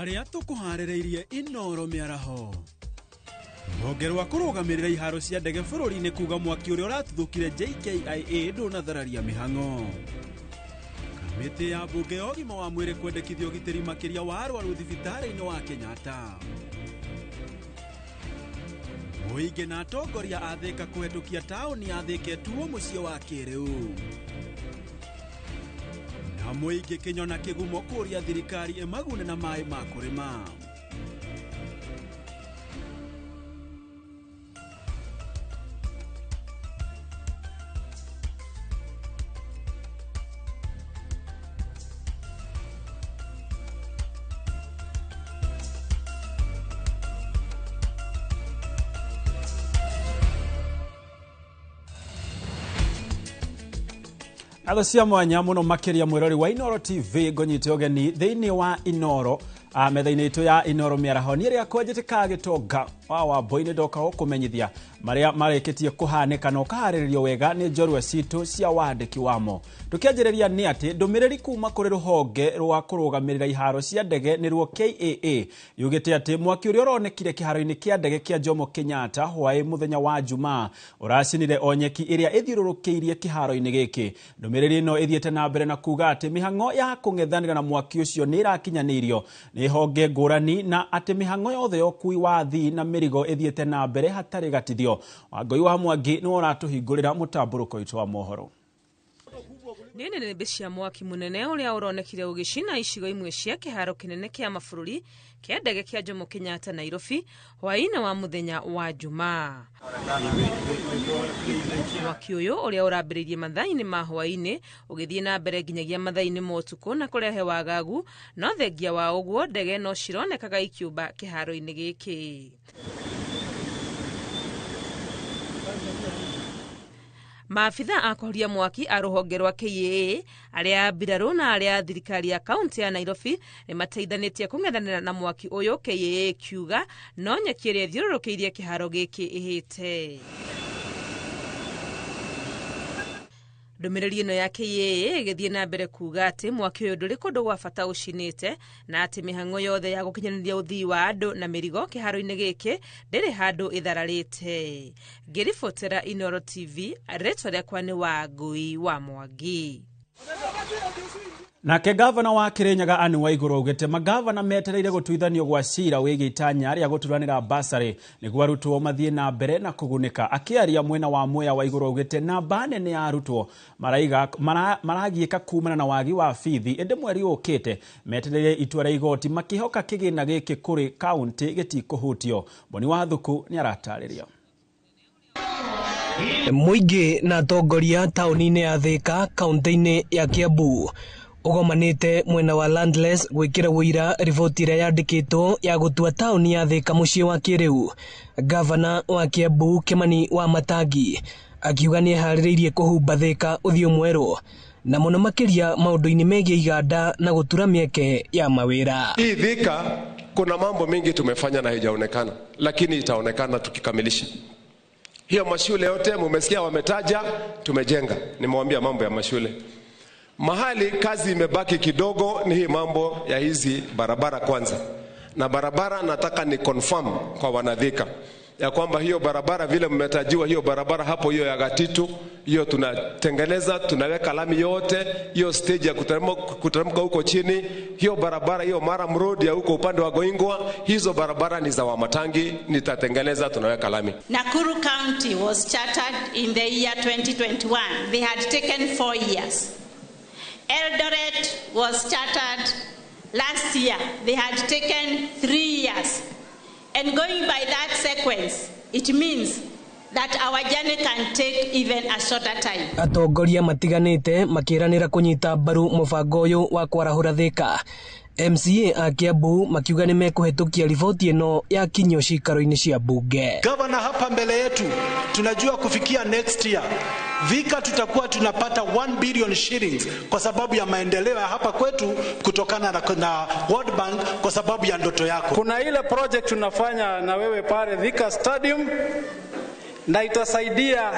Marĩa tũkũharĩrĩirie Inoro mĩaraho. Rũhonge rwa kũrũgamĩrĩra iharo cia ndege bũrũri-inĩ kuga mwaki ũrĩa ũratuthũkire JKIA ndũnathararia mĩhang'o. Kamĩtĩ ya mbunge ya ũgima wa mwĩrĩ kwendekithia ũgitĩri makĩria wa arwaru thibitarĩ-inĩ wa Kenyatta. Mũingĩ na atongoria a Thĩka kũhetũkia taũni ya Thĩka ĩtuo mũciĩ wa kĩrĩu. Na mũingĩ kĩnyona kĩgumo kũũria thirikari ĩmagune na maĩ ma kũrĩma. Atho cia mwanya muno makiria mwirori wa Inoro TV ngonyite ũgeni thĩinĩ wa Inoro metha-inĩ itũ ya Inoro mĩaraho nĩ ĩrĩa kwenjĩtĩkaga gĩtonga wa Wambũi ndoka gũkũmenyithia marĩa marĩkĩtie kũhanĩka na ũkaharĩrĩrio wega nĩ njorua citũ cia wandĩki wamo. Tũkĩanjĩrĩria nĩ atĩ ndũmĩrĩri kuma kũrĩ rũhonge rwa kũrũgamĩrĩra iharo cia ndege nĩruo KAA yugĩte atĩ mwaki ũrĩa ũronekire kĩharo-inĩ kĩa ndege kĩa Jomo Kenyatta hwaĩ mũthenya wa Jumaa ũracinire o nyeki ĩrĩa ĩthiũrũrũkĩirie kĩharo-inĩ gĩkĩ. Ndũmĩrĩri ĩno ĩthiĩte na mbere na kuga atĩ mĩhang'o ya kũng'ethanĩra na mwaki ũcio nĩ ĩrakinyanĩirio nĩ honge ngũrani na atĩ mĩhang'o yothe ya ũkui wa athii na mĩrigo ĩthiĩte na mbere hatarĩ gatithio. Wangũi wa Mwangi nĩwe ũratũhingũrĩra mũtambũrũko witũ wa mohoro. Nĩ nĩnĩmbĩ cia mwaki mũnene ũrĩa ũronekire ũgĩcina icigo imwe cia kĩharo kĩnene kĩa mabũrũri kĩa ndege kĩa Jomo Kenyatta Nairobi hwaĩ-inĩ wa mũthenya wa Jumaa. Mwaki ũyũ ũrĩa ũrambĩrĩirie mathaa-inĩ ma hwaĩ-inĩ ũgĩthiĩ na mbere nginyagia mathaa-inĩ ma ũtukũ na kũrehe wagagu, no thengia wa ũguo ndege no cironekaga ikiũmba kĩharo-inĩ gĩkĩ. Maabitha a kũhoria mwaki a rũhonge rwa KAA arĩa a mbirarũ na arĩa a thirikari ya kaunti ya Nairobi nĩ mateithanĩtie kũng'ethanĩra na mwaki ũyũ, KAA kiuga no nyeki ĩrĩa ĩthiũrũrũkĩirie kĩharo gĩkĩ ĩhĩte. Ndũmĩrĩri ĩno ya KAA ĩgĩthiĩ na mbere kuga atĩ mwaki ũyũ ndũrĩ kũndũ gwa bata ũcinĩte na atĩ mĩhang'o yothe ya gũkinyanĩria ũthii wa andũ na mĩrigo kĩharo-inĩ gĩkĩ ndĩrĩ handũ ĩthararĩte. Ngĩribotera Inoro TV, rĩtwa rĩakwa nĩ Wangũi wa Mwangi. Nake gavana wa Kirinyaga Anne Waiguru augĩte magavana metereire gũtuithanio gwa cira wĩgiĩ itanya rĩa gũturanĩra basarĩ nĩguo arutwo mathiĩ na mbere na kũgunĩka. Akĩaria mwena wa Mwea, Waiguru augĩte namba nene ya arutwo maragiĩka kumana na wagi wa bithi, ĩndĩ mweri ũkĩte metereire itua rĩa igoti makĩhoka kĩgĩna gĩkĩ kũrĩ kaunti gĩtikũhutio. Boni wa Thuku nĩ aratarĩria. Mũingĩ na atongoria taũni-inĩ ya Thĩka kaunti-inĩ ya Kiambu ũgomanĩte mwena wa Landless gwĩkĩra wũira riboti ĩrĩa yandĩkĩtwo ya gũtua taũni ya Thĩka mũciĩ wa kĩrĩu. Gavana wa Kiambu Kimani wa Matangi akiuga nĩ eharĩrĩirie kũhumba Thĩka ũthiũ mwerũ na mũno makĩria maũndũ-inĩ megiĩ iganda na gũtura mĩeke ya mawĩra. Hii Thĩka kuna mambo mengi tumefanya na haijaonekana, lakini itaonekana tukikamilisha. Hiyo mashule yote mumesikia wametaja, tumejenga. Nimewambia mambo ya mashule. Mahali kazi imebaki kidogo ni hii mambo ya hizi barabara kwanza. Na barabara nataka ni confirm kwa wanathika ya kwamba hiyo barabara vile mmetajiwa, hiyo barabara hapo hiyo ya Gatitu, hiyo tunatengeneza, tunaweka lami yote, hiyo stage ya kuteremka huko chini, hiyo barabara hiyo Maram Road ya huko upande wa Goingwa, hizo barabara ni za Wamatangi, nitatengeneza, tunaweka lami. Nakuru County was chartered in the year 2021. They had taken 4 years. Eldoret was chartered last year. They had taken 3 years. And going by that sequence, it means that our journey can take even a shorter time. Atongoria matiganĩte makĩranĩra kũnyita mbaru mũbango ũyũ wa kwarahũra Thĩka. MCA a Kiambu makiuga nĩ mekũhetũkia riboti ĩno ya kinyio cikaro-inĩ cia bunge. Gavana hapa mbele yetu tunajua kufikia next year Thika tutakuwa tunapata 1 billion shillings kwa sababu ya maendeleo ya hapa kwetu kutokana na World Bank kwa sababu ya ndoto yako. Kuna ile project tunafanya na wewe pale Thika Stadium na itasaidia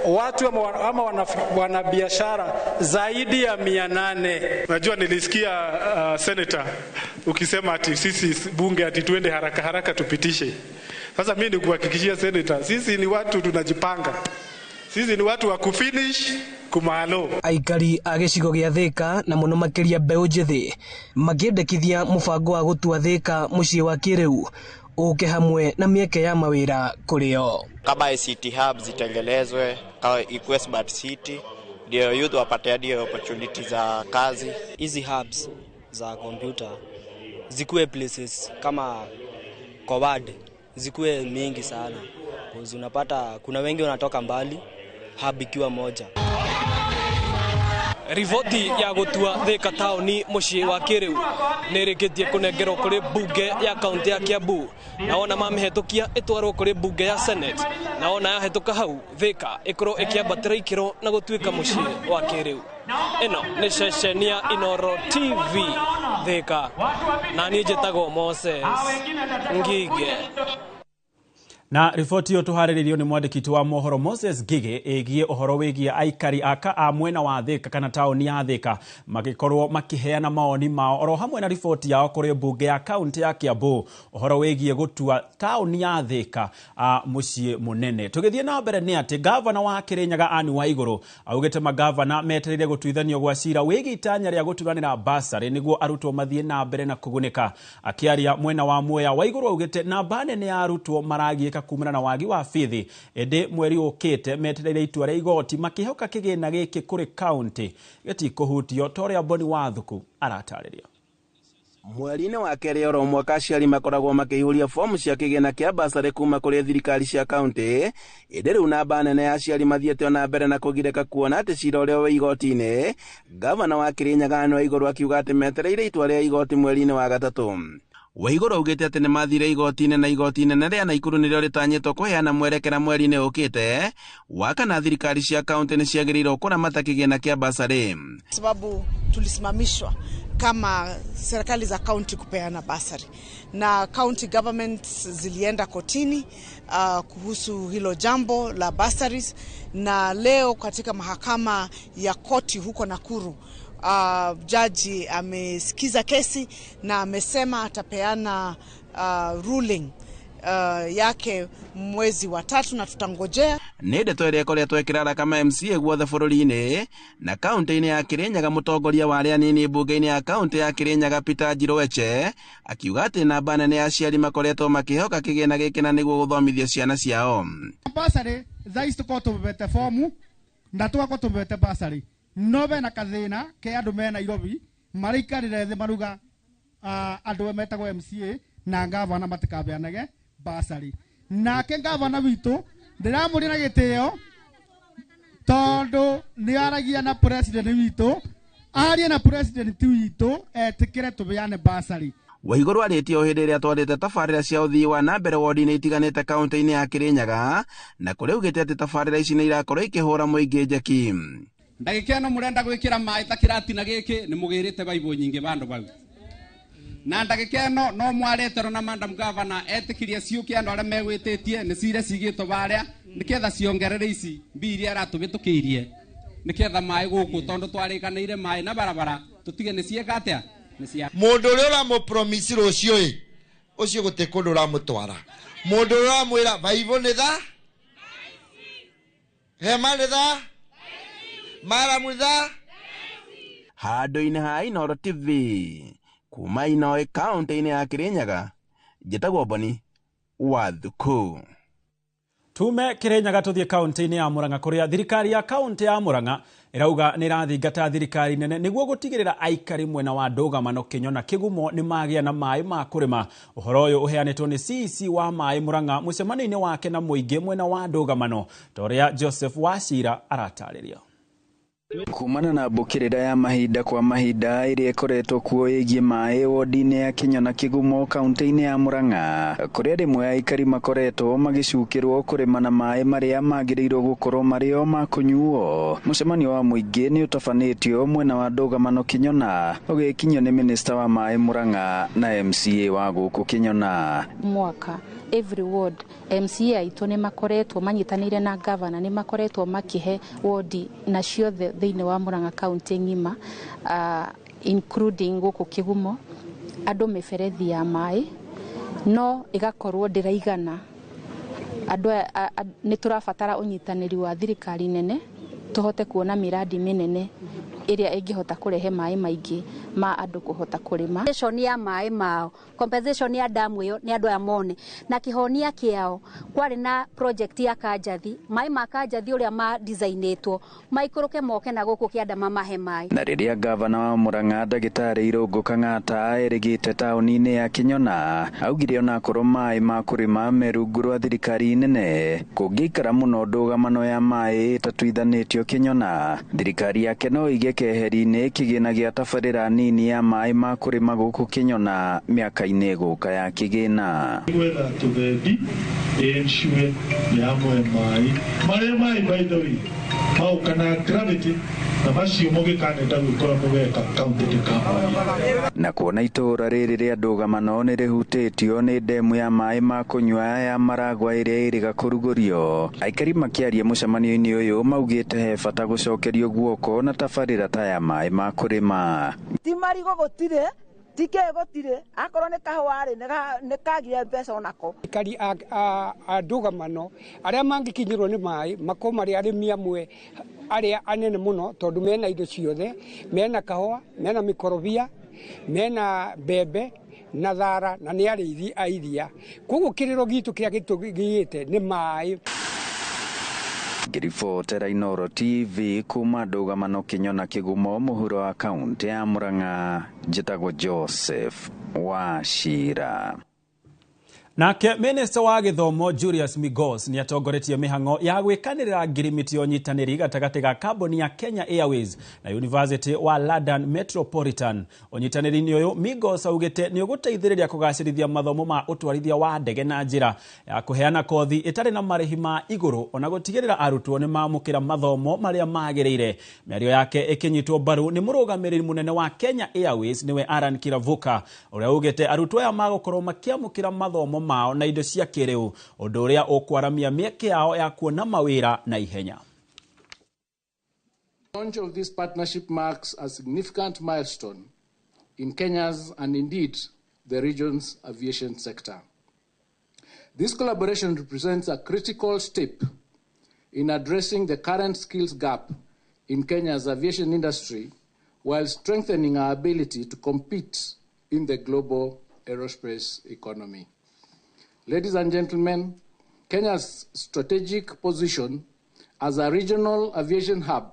watu ama wanabiashara zaidi ya 800. Najua nilisikia Senator Ukisema ati sisi bunge ati tuende haraka haraka tupitishe. Sasa mimi nikuhakikishia senator, sisi ni watu tunajipanga. Sisi ni watu wa kufinish kumalo. Aikari a gĩcigo gĩa Thika na mũno makĩria mbeũ njĩthĩ makĩendekithia mũbango wa gũtua Thika mũciĩ wa kĩrĩu ũke hamwe na mĩeke ya mawĩra kũrĩ o. Kama ICT hub zitengenezwe, kama ikuwe smart city, ndio youth wapate hadi opportunity za kazi. Hizi hubs za computer zikuwe places kama kwa ward, zikuwe mingi sana. Cause unapata kuna wengi wanatoka mbali, hub ikiwa moja. Riboti ya gũtua Thika taũni mũciĩ wa kĩrĩu nĩ ĩrĩkĩtie kũnengerwo kũrĩ mbunge ya kaũntĩ ya Kiambu, na wona mamĩhetũkia ĩtwarwo kũrĩ mbunge ya Senate, na wona yahetũka hau Thika ĩkorwo ĩkĩambatĩra ikĩro na gũtuĩka mũciĩ wa kĩrĩu. Ĩno nĩ ceceni ya Inooro TV Thika, na niĩ njĩtagwo Moses Ngige. Na riboti ĩyo tũharĩrĩirio nĩ mwandĩki wa mohoro Moses Ngige ĩgiĩ ũhoro wĩgiĩ aikari aka a mwena wa Thika kana taũni ya Thika magĩkorwo makĩheana mawoni mao oro hamwe na riboti yao kũrĩ mbunge ya kaũntĩ ya Kiambu ũhoro wĩgiĩ gũtua taũni ya Thika mũciĩ mũnene. Tũgĩthiĩ na mbere nĩ atĩ gavana wa Kirinyaga Anne Waigũrũ augĩte magavana metereire gũtuithanio gwa cira wĩgiĩ itanya rĩa gũturanĩra basarĩ nĩguo arutwo mathiĩ na mbere na kũgunĩka. Akĩaria mwena wa Mwea, Waigũrũ augĩte namba nene ya arutwo maragiĩka kumana na wagi wa bithi ĩndĩ mweri ũkĩte metereire itua rĩa igoti makĩhoka kĩgĩna gĩkĩ kũrĩ kaũntĩ gĩtikũhutio ta ũrĩa Boni Wathuku aratarĩria. Mweri-inĩ wa kerĩ oro mwaka aciari makoragwo makĩihũria fomu cia kĩgĩna kĩa basarĩ kuma kũrĩ thirikari cia kaũntĩ, ĩndĩ rĩu namba nene ya aciari mathiĩte ona mbere na kũgirĩka kuona atĩ cira ũrĩa wĩ igoti-inĩ. Gavana wa Kirinyaga Anne Waigũrũ akiuga atĩ metereire itua rĩa igoti mweri-inĩ wa gatatũ. Waigũrũ augĩte atĩ nĩmathire igoti-inĩ na igoti inene rĩa Naikuru nĩrĩo rĩtanyĩtwo kũheana mwerekera mweri-inĩ ũkĩte wa kana thirikari cia kaũntĩ nĩciagĩrĩirwo kũramata kĩgĩna kĩa basarĩ. Sababu tulisimamishwa kama serikali za kaunti kupeana basari, na county governments zilienda kotini kuhusu hilo jambo la bursaries, na leo katika mahakama ya koti huko Nakuru jaji amesikiza kesi na amesema atapeana ruling yake mwezi wa 3 na tutangojea. Nĩ ndeto ĩrĩa ĩkoretwo ĩkĩrara kama MCA guothe bũrũri-inĩ na kaũntĩ-inĩ ya Kirinyaga. Mũtongoria wa arĩa anini mbunge-inĩ ya kaũntĩ ya Kirinyaga Peter Njiroeche akiuga atĩ namba nene ya aciari makoretwo makĩhoka kĩgĩna gĩkĩ na nĩguo gũthomithia ciana ciao. Basarĩ thaa ici tũkorwo tũbete fomu na tũgakorwo tũbete basarĩ, no bena kathĩna ke andũ me Nairobi maraikarĩre thĩ maruga andũ metagwo MCA na gavana matikabeanage basarĩ. Nake gavana witũ ndĩramũria na gĩtĩo tondũ nĩ aragia na president witũ, arie na president witũ etĩkĩre tũbeane basarĩ. Waigũrũ arĩtie o hĩndĩ ĩrĩa atwarĩte tabarĩra cia ũthii wa na mbere wodi-inĩ itiganĩte kaũntĩ-inĩ ya Kirinyaga, na kũrĩa augĩte atĩ tabarĩra ici nĩ irakorwo ikĩhũra mũingĩ njeki. Ndagĩka ĩno mũrenda gwĩkĩra maĩ ta kĩratina gĩkĩ nĩ mũgĩrĩte baibũ nyingĩ bandũ bau, na ndagĩka ĩno no mwareterwo na madam governor etĩkirie ciũke andũ arĩa megwĩtĩtie nĩ cire cigĩtwo barĩa nĩketha ciongerere ici mbia iria aratũhĩtũkĩirie nĩketha maĩ gũkũ tondũ twarĩkanĩire maĩ na barabara tũtige nĩ cieka atĩa nĩ cia mũndũ ũrĩa ũramũpromisi rũciũ ĩ ũcio gũtirĩ kũndũ ũramũtwara. Mũndũ ũrĩa ũramwĩra baibũ nĩ thaa, hema nĩ thaa, maramu nĩ thaa. Handũ-inĩ ha Inooro TV kuma Inoe kaũntĩ-inĩ ya Kirinyaga, njĩtagwo Boni Wathuku. Tume Kirinyaga tũthiĩ kaũntĩ-inĩ ya Murang'a kũrĩa thirikari ya kaũntĩ ya Murang'a ĩrauga nĩ ĩrathingata thirikari nene nĩguo gũtigĩrĩra aikari mwena wa Ndũgamano Kĩnyona Kĩgumo nĩ magĩa na maĩ ma kũrĩma. Ũhoro ũyũ ũheanĩtwo nĩ CEC wa maĩ Murang'a mũcemanio-inĩ wake na mũingĩ mwena wa Ndũgamano ta ũrĩa Joseph Wachira aratarĩria. Kumana na mbũkĩrĩra ya mahinda kwa mahinda ĩrĩa ĩkoretwo kuo ĩgiĩ maĩ wodi-inĩ ya Kĩnyona Kĩgumo kaũntĩ-inĩ ya Murang'a, kũrĩa rĩmwe aikari makoretwo magĩcukĩrwo kũrĩma na maĩ marĩa magĩrĩirwo gũkorwo marĩ o ma kũnyuo. Mũcemanio wa mũingĩ nĩ ũtabanĩtio mwena wa Ndũgamano Kĩnyona ũgĩkinyio nĩ minista wa maĩ Murang'a na MCA wa gũkũ Kĩnyona. Mwaka every ward MCA aitũ nĩ makoretwo manyitanĩire na governor, nĩ makoretwo makĩhe wodi na ciothe thĩinĩ wa Murang'a county ng'ima, including gũkũ Kĩgumo, andũ mĩberethi ya maĩ no ĩgakorwo ndĩraigana. Andũ nĩ tũrabatara ũnyitanĩri wa thirikari nene tũhote kuona miradi mĩnene ĩrĩa ĩngĩhota kũrehe maĩ maingĩ ma andũ kũhota kũrĩma. Compensation ya maĩ mao, compensation ya damu ĩyo nĩ andũ aya mone na kĩhonia kĩao. Kwarĩ na project ya Kanjathi, maĩ ma Kanjathi ũrĩa ma designĩtwo maikũrũke moke na gũkũ kĩanda mamahe maĩ. Na rĩrĩa gavana wa Murang'a ndagĩtarĩ Irũngũ Kang'ata erĩgĩte taũni-inĩ ya Kĩnyona, augire onakorwo maĩ ma kũrĩma me rungu rwa thirikari nene, kũngĩikara mũno ndũgamano ya maĩ ĩtatuithanĩtio Kĩnyona, thirikari yake no ĩige keheri-inĩ kĩgĩna gĩa tabarĩra nini ya maĩ ma kũrĩma gũkũ Kĩnyona mĩaka-inĩ ĩgũka ya kĩgĩna. Gwetha tũthendi ensure nĩ amwe maĩ marĩa maĩ by the way maũka na gravity na macio mũgĩkanenda gwĩkora mũgeka kaunti ndĩkamũria. Na kuona itũũra rĩrĩ rĩa ndũgamano nĩ rĩhutĩtio nĩ ndemu ya maĩ ma kũnyua ya Maragwa ĩrĩa ĩrĩga kũrugũrio, aikari makĩaria mũcemanio-inĩ ũyũ maugĩte he bata gũcokerio guoko na tabarĩra ta ya maĩ ma kũrĩma. Ti marigũ gũtirĩ, ti kĩ gũtirĩ, akorwo nĩ kahũa rĩ, nĩ kagire mbeca onako. Aikari a ndũgamano arĩa mangĩkinyĩrwo nĩ maĩ makorwo marĩ arĩmi amwe arĩa anene mũno, tondũ mena indo ciothe, mena kahũa, mena mĩkorobia, mena mbembe na thara, na nĩ arĩithi a iria. Koguo kĩrĩro gitũ kĩrĩa gĩtũgĩte nĩ maĩ. Ngĩribotera Inooro TV kuma ndũgamano Kĩnyona Kĩgumo mũhuro wa kaunti ya Murang'a, njĩtagwo Joseph Wachira. Nake Minista wa gĩthomo Julius Migos nĩ atongoretie mĩhang'o ya gwĩkanĩrĩra ngirimiti ya ũnyitanĩri gatagatĩ ga kambuni ya Kenya Airways na University wa London Metropolitan. Ũnyitanĩri-inĩ ũyũ Migos augĩte nĩ ũgũteithĩrĩria kũgacĩrithia mathomo ma ũtwarithia wa ndege na njĩra ya kũheana kothi ĩtarĩ na marĩhi ma igũrũ ona gũtigĩrĩra arutwo nĩ mamũkĩra mathomo marĩa magĩrĩire. Mĩario yake ĩkĩnyitwo mbaru nĩ mũrũgamĩrĩri mũnene wa Kenya Airways nĩwe Aran Kiravuka, ũrĩa augĩte arutwo aya magũkorwo makĩamũkĩra mathomo mao na indo cia kĩrĩu, ũndũ ũrĩa ũkwaramia mĩeke yao ya kuona mawĩra na ihenya. The launch of this partnership marks a significant milestone in Kenya's and indeed the region's aviation sector. This collaboration represents a critical step in addressing the current skills gap in Kenya's aviation industry while strengthening our ability to compete in the global aerospace economy. Ladies and gentlemen, Kenya's strategic position as a regional aviation hub,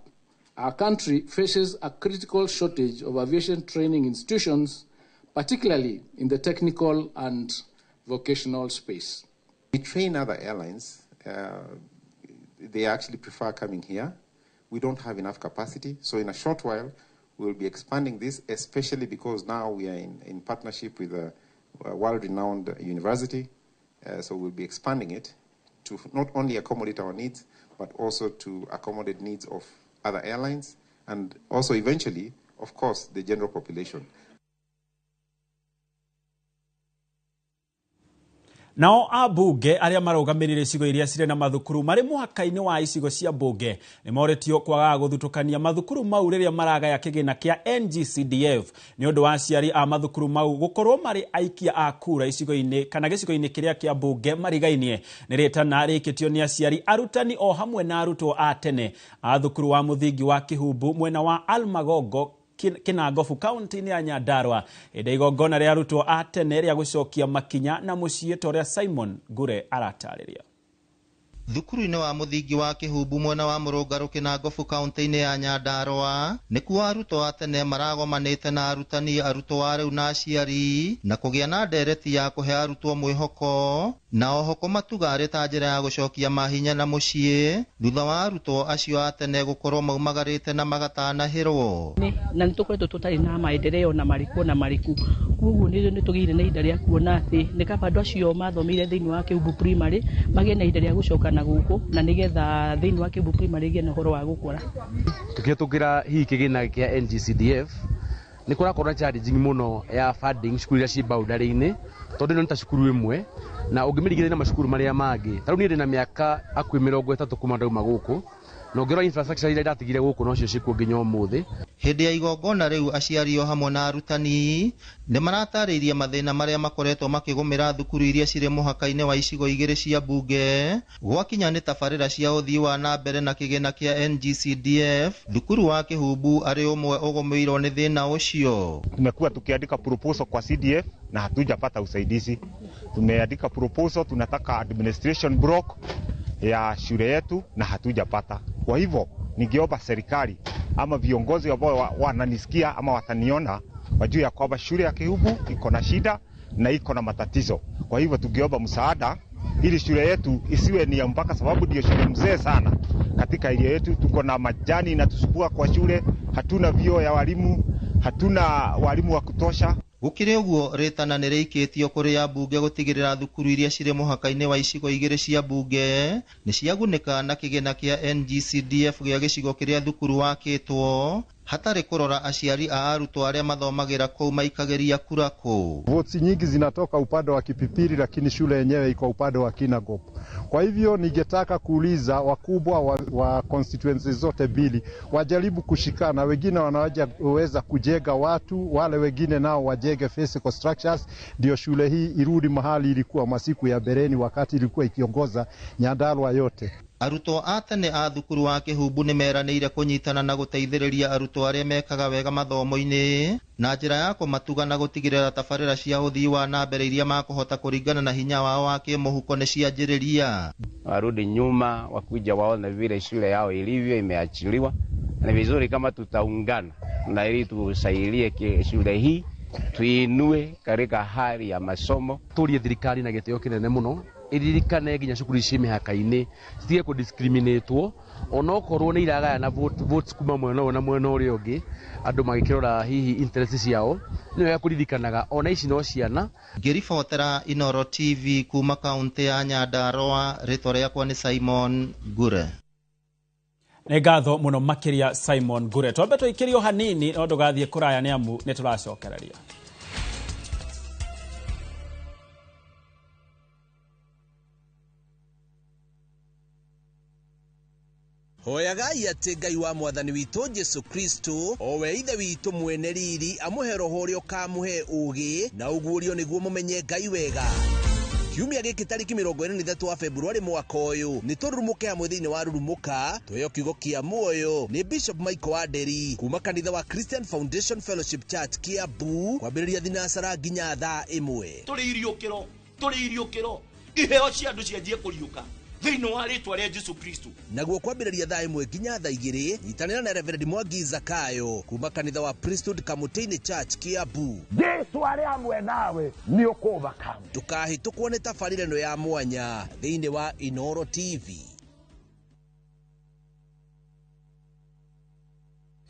our country faces a critical shortage of aviation training institutions, particularly in the technical and vocational space. We train other airlines. They actually prefer coming here. We don't have enough capacity, so in a short while, we'll be expanding this, especially because now we are in partnership with a world-renowned university. So we'll be expanding it to not only accommodate our needs, but also to accommodate needs of other airlines and also eventually, of course, the general population. Nao ambunge arĩa marũgamĩrĩire icigo iria cirĩ na mathukuru marĩ mũhaka-inĩ wa icigo cia mbunge nĩ morĩtio kwagaga gũthutũkania mathukuru mau rĩrĩa maragaya kĩgĩna kĩa NGCDF nĩ ũndũ wa aciari a mathukuru mau gũkorwo marĩ aikia a kura icigo-inĩ kana gĩcigo-inĩ kĩrĩa kĩa mbunge marigainie. Nĩ rĩtana rĩkĩtio nĩ aciari, arutani o hamwe na arutwo a tene a thukuru wa mũthingi wa Kĩhumbu mwena wa Almagongo Kinangofu kaunti-inĩ ya Nyandarua hĩndĩ igongona rĩa arutwo a tene rĩa gũcokia makinya na mũciĩ ta ũrĩa Simon Ngure aratarĩria. Thukuru-inĩ wa mũthingi wa Kĩhumbu mwena wa Mũrũngarũ Kinangofu kaunti-inĩ ya Nyandarua nĩkuo arutwo a tene maragomanĩte na arutani, arutwo a rĩu na aciari na kũgĩa na ndereti ya kũhe arutwo mwĩhoko na oho kũmatuga arĩ ta njĩra ya gũcokia mahinya na mũciĩ thutha wa arutwo acio a tene gũkorwo maumagarĩte na magatanahĩrwo. Na nĩ tũkoretwo tũtarĩ na maendeleo na marĩkũ na marĩkũ, koguo nĩ tũgĩire na ihinda rĩa kuona atĩ nĩ kaba andũ acio mathomeire thĩinĩ wa Kĩhumbu Primary magĩe na ihinda rĩa gũcoka na gũkũ na nĩgetha thĩinĩ wa Kĩhumbu Primary ĩgĩe na ũhoro wa gũkũra. Tũkĩhĩtũkĩra hihi kĩgĩna kĩa NGCDF nĩ kũrakorwo na challenge mũno ya funding cukuru iria ciĩ boundary-inĩ, tondũ ĩno nĩ ta cukuru ĩmwe na ũngĩmĩringithania na macukuru marĩa mangĩ. Ta rĩu niĩ ndĩ na mĩaka hakuhĩ 30 kuma ndauma gũkũ, Na ũngĩrora infrastructure iria iratigire gũkũ nocio ciĩkuo nginya ũmũthĩ. Hĩndĩ ya igongona rĩu aciari o hamwe na arutani nĩ maratarĩirie mathĩna marĩa makoretwo makĩgũmĩra thukuru iria cirĩ mũhaka-inĩ wa icigo igĩrĩ cia mbunge gwakinya nĩ tabarĩra cia ũthii wa na mbere na kĩgĩna kĩa NGCDF. Thukuru wa Kĩhumbu arĩ ũmwe ũgũmĩirwo nĩ thĩna ũcio. Tumekuwa tukiandika proposal kwa CDF na hatujapata usaidizi. Tumeandika proposal, tunataka administration block ya shule yetu na hatujapata. Kwa hivyo ningeomba serikali ama viongozi ambao wananisikia ama wataniona wajue ya kwamba shule ya Kihumbu iko na shida na iko na matatizo. Kwa hivyo tungeomba msaada ili shule yetu isiwe ni ya mpaka, sababu ndio shule mzee sana katika area yetu. Tuko na majani inatusumbua kwa shule, hatuna vyoo ya walimu, hatuna walimu wa kutosha. Gũkĩrĩ ũguo rĩtana nĩ rĩikĩtio kũrĩ ambunge gũtigĩrĩra thukuru iria cirĩ mũhaka-inĩ wa icigo igĩrĩ cia mbunge nĩ ciagunĩka na kĩgĩna kĩa NGCDF gĩa gĩcigo kĩrĩa thukuru wakĩtwo hatarĩ kũrora aciari a arutwo arĩa mathomagĩra kũu maikagĩria kura kũ. Votes nyingi zinatoka upande wa Kipipiri, lakini shule yenyewe iko upande wa Kinangop. Kwa hivyo ningetaka kuuliza wakubwa wa constituencies zote mbili wajaribu kushikana, wengine wanaweza kujenga watu, wale wengine nao wajenge physical structures, ndio shule hii irudi mahali ilikuwa masiku ya bereni, wakati ilikuwa ikiongoza Nyandarua yote. Arutwo a tene a thukuru wa Kĩhumbu nĩ meranĩire kũnyitana na gũteithĩrĩria arutwo arĩa mekaga wega mathomo-inĩ na njĩra ya kũmatuga na gũtigĩrĩra tabarĩra cia ũthii wa na mbere iria makũhota kũringana na hinya wao wa kĩmũhuko nĩ cianjĩrĩria. Warudi nyuma wakuja waone vile shule yao ilivyo imeachiliwa. Ni vizuri kama tutaungana na ili tusaidie shule hii tuinue katika hali ya masomo. Turie thirikari na gĩtĩo kĩnene mũno iririkane nginya cukuru ici mĩhaka-inĩ citige kũdiscriminatwo onokorwo nĩ iragayana votes kuma mwena ũyũ na mwena ũrĩa ũngĩ, andũ magĩkĩrora hihi interest ciao. Nĩ wega kũririkanaga ona ici no ciana. Ngĩribotera Inooro TV kuma kaũntĩ ya Nyandarua, rĩtwa rĩakwa nĩ Simon Ngure. Nĩ ngatho mũno makĩria Simon Ngure. Twambe tũikĩrio hanini no ndũgathiĩ kũraya nĩ amu nĩ tũracokereria. Hoyagai atĩ Ngai wa mwathani witũ Jesu Kristo o we ithe witũ mwene riri amũhe roho ũrĩa ũkamũhe ũũgĩ na ũguũrio nĩguo mũmenye Ngai wega. Kiumia gĩkĩ tarĩki 23 wa Februari mwaka ũyũ nĩ tũrurumũke hamwe thĩinĩ wa Rurumũka tweheo kiugo kĩa muoyo nĩ Bishop Michael Wanderi kuma kanitha wa Christian Foundation Fellowship Church Kiambu kwambĩrĩria thinacara nginya thaa 1. Tũrĩ iriũkĩro, tũrĩ iriũkĩro, iheo cia andũ cianjie kũriũka thĩinĩ wa rĩtwa rĩa Jesu Kristo. Naguo kwambĩrĩria thaa 1 nginya thaa 2 nyitanĩra na Reverend Mwangi Zakayo kuma kanitha wa Priesthood Kamutini Church Kiambu. Jesu arĩ hamwe nawe nĩ ũkũbaka. Ndũkahĩtũkwo nĩ tabarĩra ĩno ya mwanya thĩinĩ wa Inooro TV.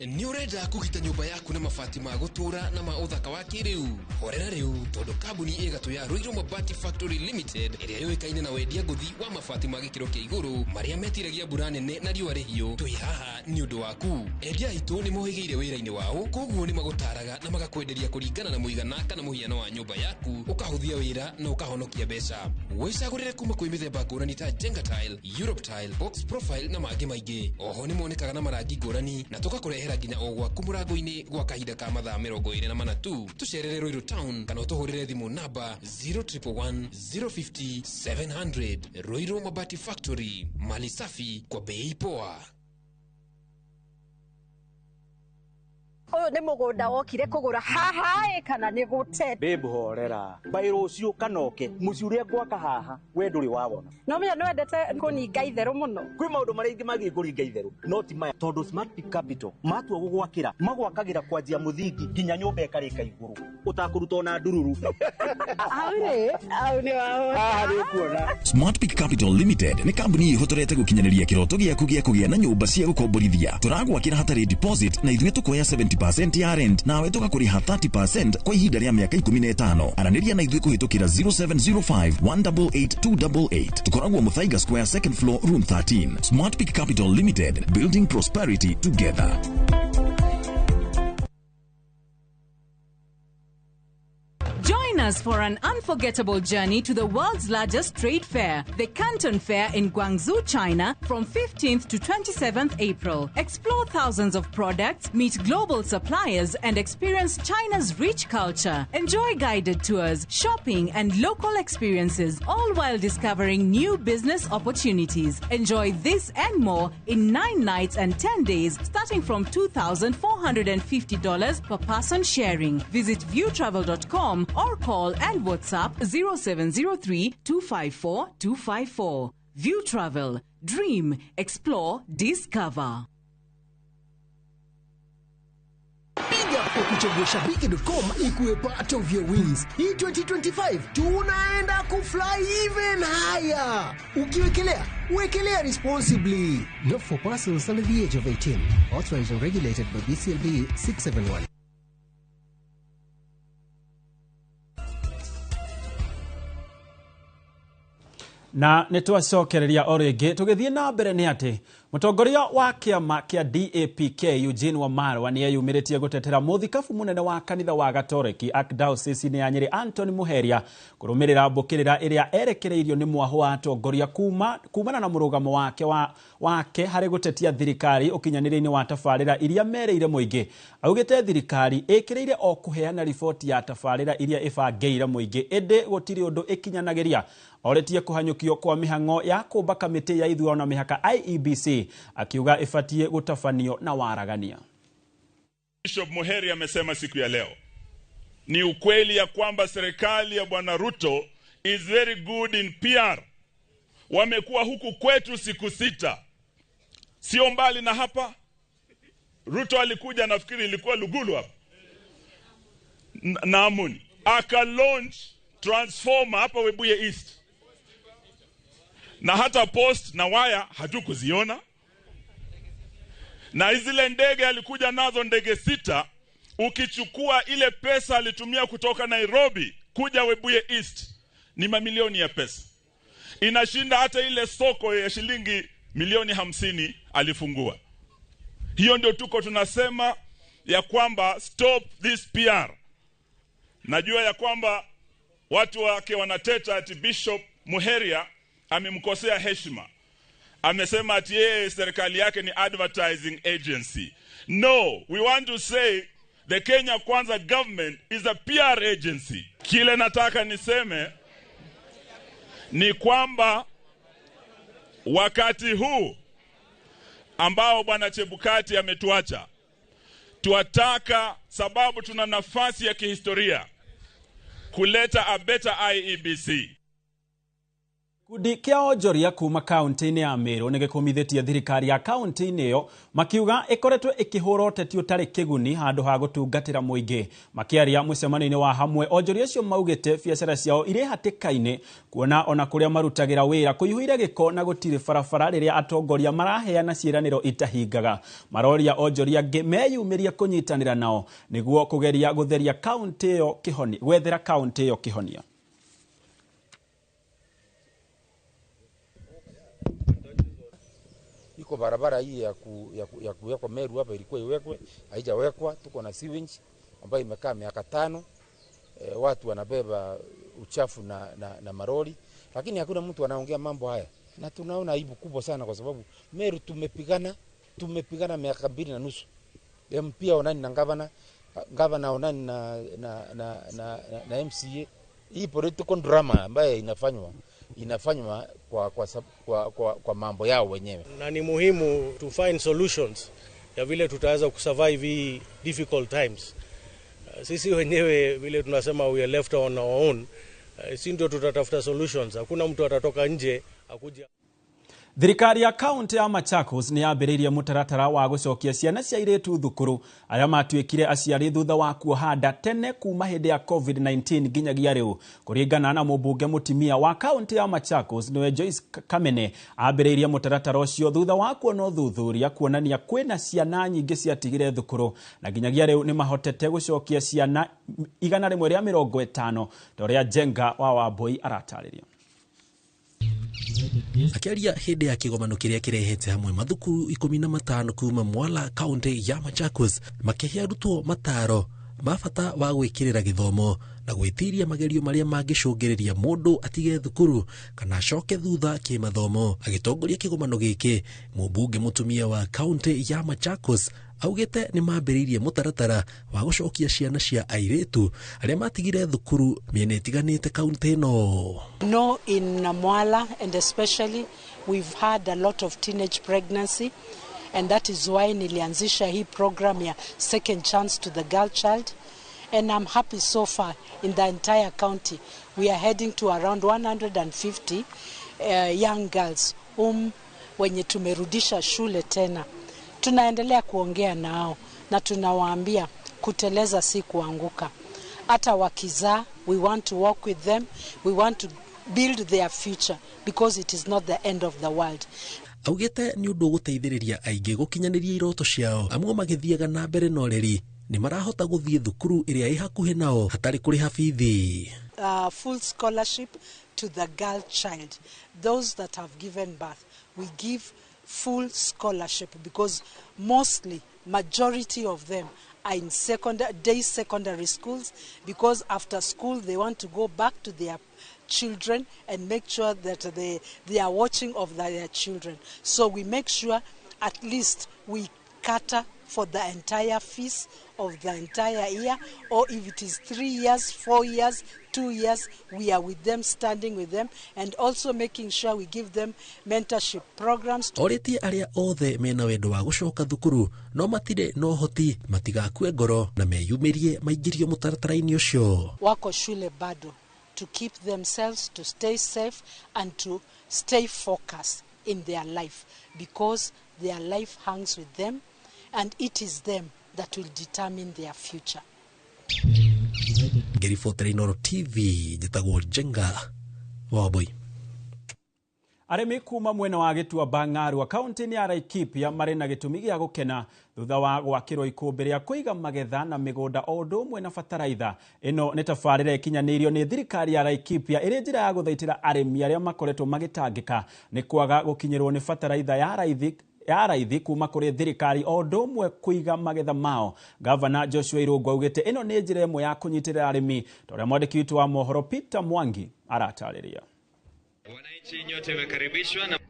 Nĩ ũrenda kũgita nyũmba yaku na mabati ma gũtũũra na ma ũthaka wa kĩrĩu? Horera rĩu tondũ kambuni ĩgatũ ya Ruiru Mabati Factory Limited ĩrĩa yũĩkaine na wendia ngũthi wa mabati ma gĩkĩro kĩa igũrũ marĩa metiragia mbura nene na riũa rĩhiũ, twĩ haha nĩ ũndũ waku. Endia aitũ nĩ mohĩgĩire wĩra-inĩ wao, koguo nĩ magũtaraga na magakwenderia kũringana na mũigana kana mũhiano wa nyũmba yaku, ũkahũthia wĩra na ũkahonokia mbeca. Wĩcagũrĩre kuma kwĩ mĩthemba ngũrani ta Jenga Tile, Europe Tile, Box Profile na mangĩ maingĩ. Oho nĩ monekaga na marangi ngũrani na tũgakũrehera nginya o gwaku mũrango-inĩ gwa kahinda ka mathaa 24 tu. Tũcerere Ruiru Town kana ũtũhũrĩre thimũ namba 0111 050 700. Ruiru Mabati Factory, mali safi kwa bei poa. Ũyũ nĩ mũgũnda wokire kũgũra haha ĩ kana nĩ gũte. Babe horera mbaĩ rũciũ kanoke mũciĩ ũrĩa ngwaka haha we ndũrĩ wawona. No menya nĩ wendete kũninga itherũ mũno. Kwĩ maũndũ marĩa ingĩ magĩ kũringa itherũ no ti maya, tondũ Smart Peak Capital matua gũgwakĩra magwakagĩra kwanjia mũthingi nginya nyũmba ĩkarĩka igũrũ ũtakũruta ona ndururu. Hau rĩ, hau nĩ wahota. Haha nĩ ũkuona. Smart Peak Capital Limited nĩ kambuni ĩhotorete gũkinyanĩria kĩroto gĩaku gĩa kũgĩa na nyũmba cia gũkomborithia. Tũragwakĩra hatarĩ deposit na ithuĩ tũkoya 70% ya rent nawe tũgakũrĩha 30% kwa ihinda rĩa mĩaka 15. Aranĩria na ithuĩ kũhĩtũkĩra 0705 188 288. Tũkoragwo Muthaiga Square, second floor, room 13. Smart Peak Capital Limited, building prosperity together. Join us us for an unforgettable journey to the world's largest trade fair, the Canton Fair in Guangzhou, China, from 15th to 27th April. Explore thousands of products, meet global suppliers, and experience China's rich culture. Enjoy guided tours, shopping, and local experiences, all while discovering new business opportunities. Enjoy this and more in 9 nights and 10 days, starting from $2,450 per person sharing. Visit viewtravel.com or call and WhatsApp 0703 254 254. View Travel. Dream, explore, discover. Piga kwa kuchagua shabiki.com ikuwe part of your wins. Hii 2025 tunaenda kufly even higher. Ukiwekelea, wekelea responsibly. Not for persons under the age of 18. Authorized and regulated by BCLB 671. Na nä twacokereria o rĩngĩ tũgĩthiĩ na mbere nĩ atĩ mũtongoria wa kĩama kĩa DAPK Eugene Wamalwa nĩ eyumĩrĩtie gũtetera mũthikabu mũnene wa kanitha wa Gatoreki Archdiocese ya Nyĩrĩ Anthony Muheria kũrũmĩrĩra mbũkĩrĩra ĩrĩa erekereirio nĩ mwahũ wa atongoria kumana na mũrũgamo wake harĩ gũtetia thirikari ũkinyanĩria-inĩ wa tabarĩra iria merĩire mũingĩ. Augĩte thirikari ĩkĩrĩire o kũheana riboti ya tabarĩra iria ĩbangĩire mũingĩ ĩndĩ gũtirĩ ũndũ ĩkinyanagĩria. Oretie kũhanyũkio kwa mĩhang'o ya kũmba kamĩtĩ ya ithurano na mĩhaka IEBC akiuga ĩbatiĩ gũtabanio na waragania. Bishop Muheri amesema siku ya leo ni ukweli ya kwamba serikali ya Bwana Ruto is very good in PR. Wamekuwa huku kwetu siku 6. Sio mbali na hapa. Ruto alikuja, nafikiri ilikuwa Lugulu hapa Naamuni, aka launch transformer hapa Webuye East. Na hata post na waya hatukuziona. Na zile ndege alikuja nazo, ndege 6, ukichukua ile pesa alitumia kutoka Nairobi kuja Webuye East ni mamilioni ya pesa. Inashinda hata ile soko ya shilingi milioni 50 alifungua. Hiyo ndio tuko tunasema ya kwamba stop this PR. Najua ya kwamba watu wake wanateta ati Bishop Muheria amemkosea heshima. Amesema ati yeye serikali yake ni advertising agency. No, we want to say the Kenya Kwanza government is a PR agency. Kile nataka niseme ni kwamba wakati huu ambao Bwana Chebukati ametuacha, tuataka, sababu tuna nafasi ya kihistoria kuleta a better IEBC. Gĩkundi kĩa onjoria kuma kaunti-inĩ ya Meru nĩ gĩkũmithĩtie thirikari ya kaunti-inĩ ĩyo makiuga ĩkoretwo ĩkĩhũra ũteti ũtarĩ kĩguni handũ ha gũtungatĩra mũingĩ. Makĩaria mũcemanio-inĩ wa hamwe, onjoria acio maugĩte biacara ciao irĩ hatĩka-inĩ kuona ona kũrĩa marutagĩra wĩra kũiyũire gĩko na gũtirĩ barabara rĩrĩa atongoria maraheana ciĩranĩro itahingaga. Maroria onjoria angĩ meyumĩrie kũnyitanĩra nao nĩguo kũgeria gũtheria kaunti ĩyo kĩhonia, gwethera kaunti ĩyo kĩhonia. Iko barabara hii ya kuwekwa Meru hapa ilikuwa iwekwe, haijawekwa. Tuko na sewage ambayo imekaa miaka 5. Watu wanabeba uchafu na maroli, lakini hakuna mtu anaongea mambo haya. Na tunaona aibu kubwa sana kwa sababu Meru tumepigana miaka 2.5. MP onani na governor onani na MCA. Hii political drama ambayo inafanywa kwa mambo yao wenyewe. Na ni muhimu to find solutions ya vile tutaweza kusurvive hii difficult times. Sisi wenyewe vile tunasema we are left on our own, si ndio tutatafuta solutions. Hakuna mtu atatoka nje akuja. Thirikari ya kaunti ya Machakos nĩ yambĩrĩirie mũtaratara wa gũcokia ciana cia airĩtu thukuru arĩa matuĩkire aciari thutha wa kuoha nda tene kuma hĩndĩ ya COVID-19 nginyagia rĩu. Kũringana na mũmbunge mũtumia wa kaunti ya Machakos nĩwe Joyce Kamene, ambĩrĩirie mũtaratara ũcio thutha wa kuona ũthuthuria kuonania kwĩna ciana nyingĩ ciatigire thukuru na nginyagia rĩu nĩ mahotete gũcokia ciana 150 ta ũrĩa Jenga wa Wambui aratarĩria. Akiaria hindi ya kigomano kiria kirehete hamwe mathukuru 15 kuma Mwala kaunti ya Machakos makihe arutwo mataro Ma bata wa gwĩkĩrĩra gĩthomo na gwĩtiria magerio marĩa mangĩcũngĩrĩria mũndũ atige thukuru kana acoke thutha kĩmathomo. Agĩtongoria kĩgomano gĩkĩ, mũmbunge mũtumia wa kaunti ya Machakos augĩte nĩ mambĩrĩirie mũtaratara wa gũcokia ciana cia airĩtu arĩa matigire thukuru mĩena ĩtiganĩte kaunti ĩno. No, in Mwala and especially we've had a lot of teenage pregnancy, and that is why nilianzisha hii program ya second chance to the girl child, and I'm happy so far in the entire county we are heading to around 150 young girls wenye tumerudisha shule tena. Tunaendelea kuongea nao na tunawaambia kuteleza si kuanguka. Hata wakizaa, we want to work with them, we want to build their future because it is not the end of the world. Augĩte nĩ ũndũ ũgũteithĩrĩria aingĩ gũkinyanĩria iroto ciao, amwe magĩthiaga na mbere na ũreri nĩ marahota gũthiĩ thukuru ĩrĩa ĩ hakuhĩ nao hatarĩ kũrĩha bithi. Full scholarship to the girl child, those that have given birth, we give full scholarship because mostly majority of them are in day secondary schools, because after school they want to go back to their children and make sure that they are watching of their children. So we make sure at least we cater for the entire fees of the entire year, or if it is 3 years, 4 years, 2 years, we are with them, standing with them, and also making sure we give them mentorship programs. Orĩtie arĩa othe mena wendo wa gũcoka thukuru no matirĩ na ũhoti matigakue ngoro na meyumĩrie maingĩrio mũtaratara-inĩ ũcio. Wako shule bado to keep themselves, to stay safe and to stay focused in their life, because their life hangs with them and it is them that will determine their future. Ngĩribotera Inooro TV, njĩtagwo Njenga Wambui. Arĩmi kuma mwena wa Gĩtuamba Ng'arua kaunti-inĩ ya Laikipia marĩ na gĩtũmi gĩa gũkena thutha wa gwakĩrwo ikũmbĩ rĩa kũiga magetha na mĩgũnda o ũndũ ũmwe na bataraitha. Ĩno nĩ tabarĩra ĩkinyanĩirio nĩ thirikari ya Laikipia ĩrĩ njĩra ya gũthaitĩra arĩmi arĩa makoretwo magĩtangĩka nĩ kwaga gũkinyĩrwo nĩ bataraitha ya raithi kuma kũrĩ thirikari o ũndũ ũmwe kũiga magetha mao. Gavana Joshua Irũngũ augĩte ĩno nĩ njĩra ĩmwe ya kũnyitĩrĩra arĩmi, ta ũrĩa mwandĩki witũ wa mohoro Peter Mwangi aratarĩria.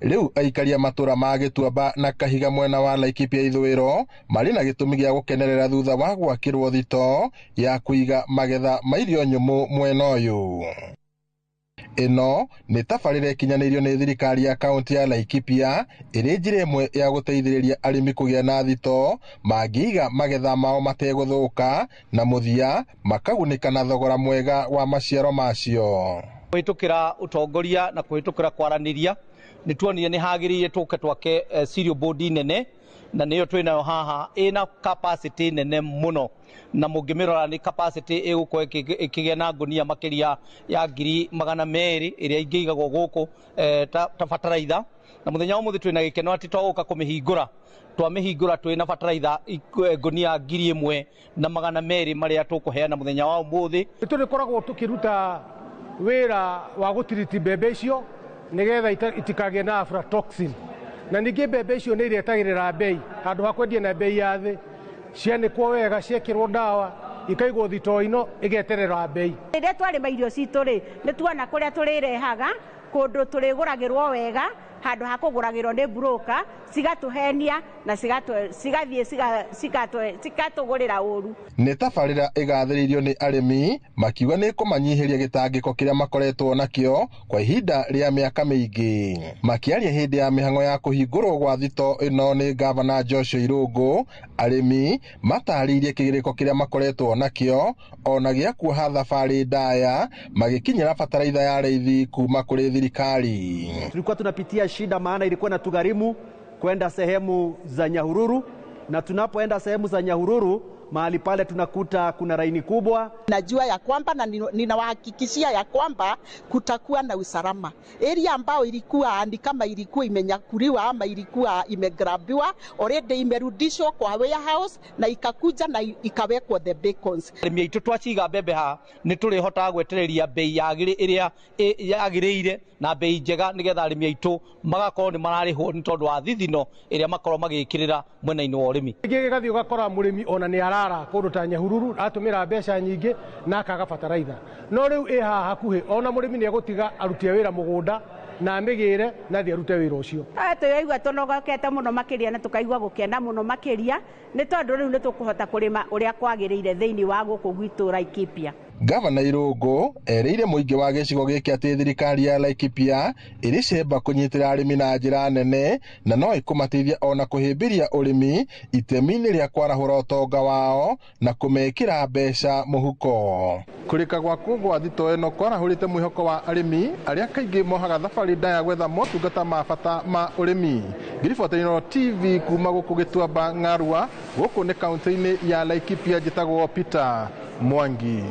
Rĩu aikaria matũra ma Gĩtuamba na Kahiga mwena wa Laikipia ithũĩro marĩ na gĩtũmi gĩa gũkenerera thutha wa gwakĩrwo thito ya kũiga magetha ma irio nyũmũ mwena ũyũ. Ĩno nĩ tabarĩra ĩkinyanĩirio nĩ thirikari ya kaunti ya Laikipia ĩrĩ njĩra ĩmwe ya gũteithĩrĩria arĩmi kũgĩa na thito mangĩiga magetha mao mategũthũka na mũthia makagunĩka na thogora mwega wa maciaro macio. Kũhĩtũkĩra ũtongoria na kũhĩtũkĩra kwaranĩria nĩ tuonire nĩ hagĩrĩire tũke twake cereal board nene, na nĩyo twĩnayo haha ĩna capacity nene mũno, na mũngĩmĩrora nĩ capacity ĩgũkorwo ĩkĩgĩa na ngũnia makĩria ya 200,000 ĩrĩa ingĩigagwo gũkũ ta bataraitha. Na mũthenya wa ũmũthĩ twĩna gĩkeno atĩ twagũka kũmĩhingũra, twamĩhingũra twĩna bataraitha ngũnia 1,200 marĩa tũkũheana mũthenya wa ũmũthĩ. Tũrĩkoragwo tũkĩruta wĩra wa gũtiriti mbembe icio nĩgetha itikagĩe na aflatoxin, na ningĩ mbembe icio nĩ iretagĩrĩra bei handũ ha kwendia na bei ya thĩ, cianĩkwo wega, ciekĩrwo ndawa, ikaigwo thitoo ino ĩgeterera bei. Rĩrĩa twarĩma irio citũ rĩ, nĩ tuona kũrĩa tũrĩrehaga kũndũ tũrĩgũragĩrwo wega handũ ha kũgũragĩrwo nĩ broker, cigatũhenia na cigathiĩ cikatũgũrĩra ũru. Nĩ tabarĩra ĩgathĩrĩirio nĩ arĩmi makiuga nĩ kũmanyihĩria gĩtangĩko kĩrĩa makoretwo nakĩo kwa ihinda rĩa mĩaka mĩingĩ. Makĩaria hĩndĩ ya mĩhang'o ya kũhingũrwo gwa thito ĩno nĩ Gavana Joshua Irũngũ, arĩmi matarĩirie kĩgirĩko kĩrĩa makoretwo nakĩo ona gĩa kuoha thabarĩ ndaya magĩkinyĩra bataraitha ya raithi kuma kũrĩ thirikari. Tulikuwa tunapitia shida, maana ilikuwa na tugharimu kwenda sehemu za Nyahururu, na tunapoenda sehemu za Nyahururu mahali pale tunakuta kuna raini kubwa. Najua ya kwamba na ninawahakikishia ya kwamba kutakuwa na usalama. Area ambao ilikuwa ni kama ilikuwa imenyakuliwa ama ilikuwa imegrabiwa, already imerudishwa kwa warehouse na ikakuja na ikawekwa the beacons. Arĩmi aitũ twaciga mbembe haha nĩ tũrĩhotaga gwetereria bei ĩrĩa yagĩrĩire na bei njega, nĩgetha arĩmi aitũ magakorwo nĩ mararĩhwo nĩ tondũ wa thithino ĩrĩa makorwo magĩkĩrĩra mwena-inĩ wa ũrĩmi. Gĩgathiĩ ũgakora mũrĩmi ona nĩ Arara kũndũ ta Nyahururu, atũmĩra mbeca nyingĩ na akaga bataraitha. No rĩu ĩ haha hakuhĩ, ona mũrĩmi nĩ egũtiga arutie wĩra mũgũnda na amĩgĩre na athiĩ arute wĩra ũcio. Tũraigua tũnogokete mũno makĩria na tũkaigua gũkena mũno makĩria nĩ tondũ rĩu nĩ tũkũhota kũrĩma ũrĩa kwagĩrĩire thĩinĩ wa gũkũ gwitũ Laikipia. Gavana Irũngũ erĩire mũingĩ wa gĩcigo gĩkĩ atĩ thirikari ya Laikipia ĩrĩ cemba kũnyitĩra arĩmi na njĩra nene na no ĩkũmateithia ona kũhĩmbĩria ũrĩmi itemi-inĩ rĩa kwarahũra ũtonga wao na kũmekĩra mbeca mũhuko. Kũrĩka gwakwo gwa thito ĩno kwarahũrĩte mwĩhoko wa arĩmi arĩa kaingĩ mohaga thabarĩ ndaya gwetha motungata ma bata ma ũrĩmi. Ngiribota Inooro TV kuma gũkũ Gĩtuamba Ng'arua, gũkũ nĩ kaunti-inĩ ya Laikipia, njĩtagwo Peter Mwangi.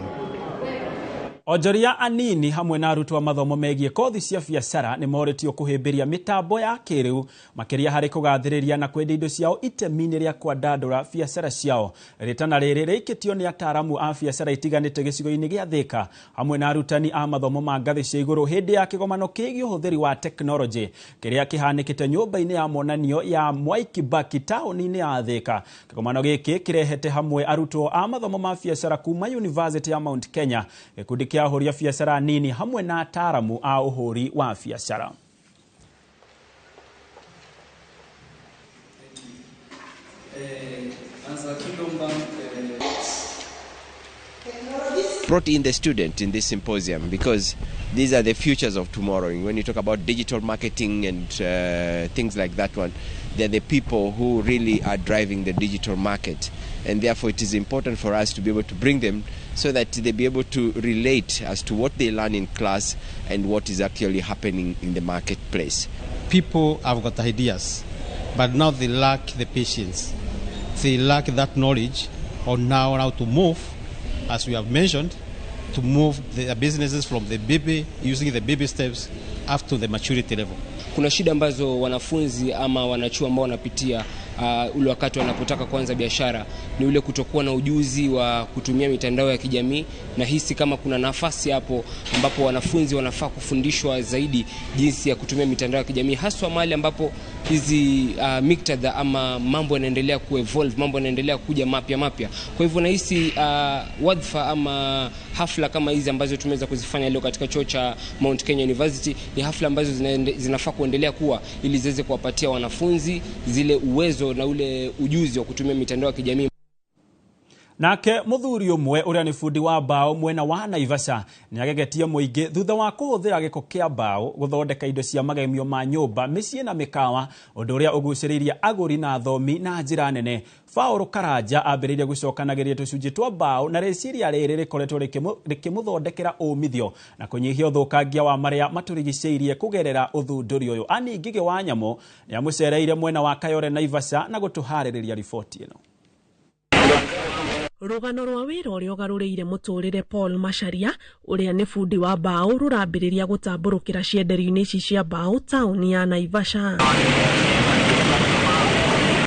Onjoria anini hamwe na arutwo a mathomo megiĩ kothi cia biacara nĩ morĩtio kũhĩmbĩria mĩtambo ya kĩrĩu makĩria harĩ kũgathĩrĩria na kwendia indo ciao itemi-inĩ rĩa kwandandũra biacara ciao. Rĩtana rĩrĩ rĩikĩtio nĩ ataaramu a biacara itiganĩte gĩcigo-inĩ gĩa Thĩka hamwe na arutani a mathomo ma ngathĩ cia igũrũ hĩndĩ ya kĩgomano kĩgiĩ ũhũthĩri wa tekinoronjĩ kĩrĩa kĩhanĩkĩte nyũmba-inĩ ya monanio ya Mwai Kibaki taũni-inĩ ya Thĩka. Kĩgomano gĩkĩ kĩrehete hamwe arutwo a mathomo ma biacara kuma University ya Mount Kenya, gĩkundi kĩa ahũri a biacara nini hamwe na ataaramu a ũhũri wa biacara. Brought in the student in this symposium because these are the futures of tomorrow. When you talk about digital marketing and things like that one, they're the people who really are driving the digital market, and therefore it is important for us to be able to bring them so that they be able to relate as to what they learn in class and what is actually happening in the marketplace. People have got ideas, but now they lack the patience. They lack that knowledge on now how to move, as we have mentioned, to move their businesses from the baby, using the baby steps up to the maturity level. Kuna shida ambazo wanafunzi ama wanachuo ambao wanapitia ule wakati wanapotaka kuanza biashara ni ule kutokuwa na ujuzi wa kutumia mitandao ya kijamii, na hisi kama kuna nafasi hapo ambapo wanafunzi wanafaa kufundishwa zaidi jinsi ya kutumia mitandao ya kijamii, haswa mahali ambapo hizi miktadha ama mambo yanaendelea kuevolve, mambo yanaendelea kuja mapya mapya. Kwa hivyo nahisi wadhifa ama hafla kama hizi ambazo tumeweza kuzifanya leo katika chuo cha Mount Kenya University ni hafla ambazo zinafaa kuendelea kuwa ili ziweze kuwapatia wanafunzi zile uwezo na ule ujuzi wa kutumia mitandao ya kijamii. Nake muthuri umwe uria ni bundi wa mbao mwena wa Naivasha niagegetie muingi thutha wa kuhuthira giko kia mbao guthondeka indo cia magemio ma nyumba miciĩ na mikawa, undu uria uguciriirie aguri na athomi na njira nene. Paul Karanja ambiririe gucokanagiria tucunji twa mbao na riciria riri rikoretwo rikimuthondekera umithio na kunyihia uthukangia wa maria maturigiceirie kugerera uthunduri uyu. Ani Ngige wa Nyamu niamucereire mwena wa Kayore Naivasha na gutuhaririria riboti ino. Rũgano rwa wĩra ũrĩa ũgarũrĩire mũtũrĩre Paul Macharia ũrĩa nĩ bundi wa mbaũ rũrambĩrĩria gũtambũrũkĩra cienderio-inĩ ici cia mbaũ taũni ya Naivasha.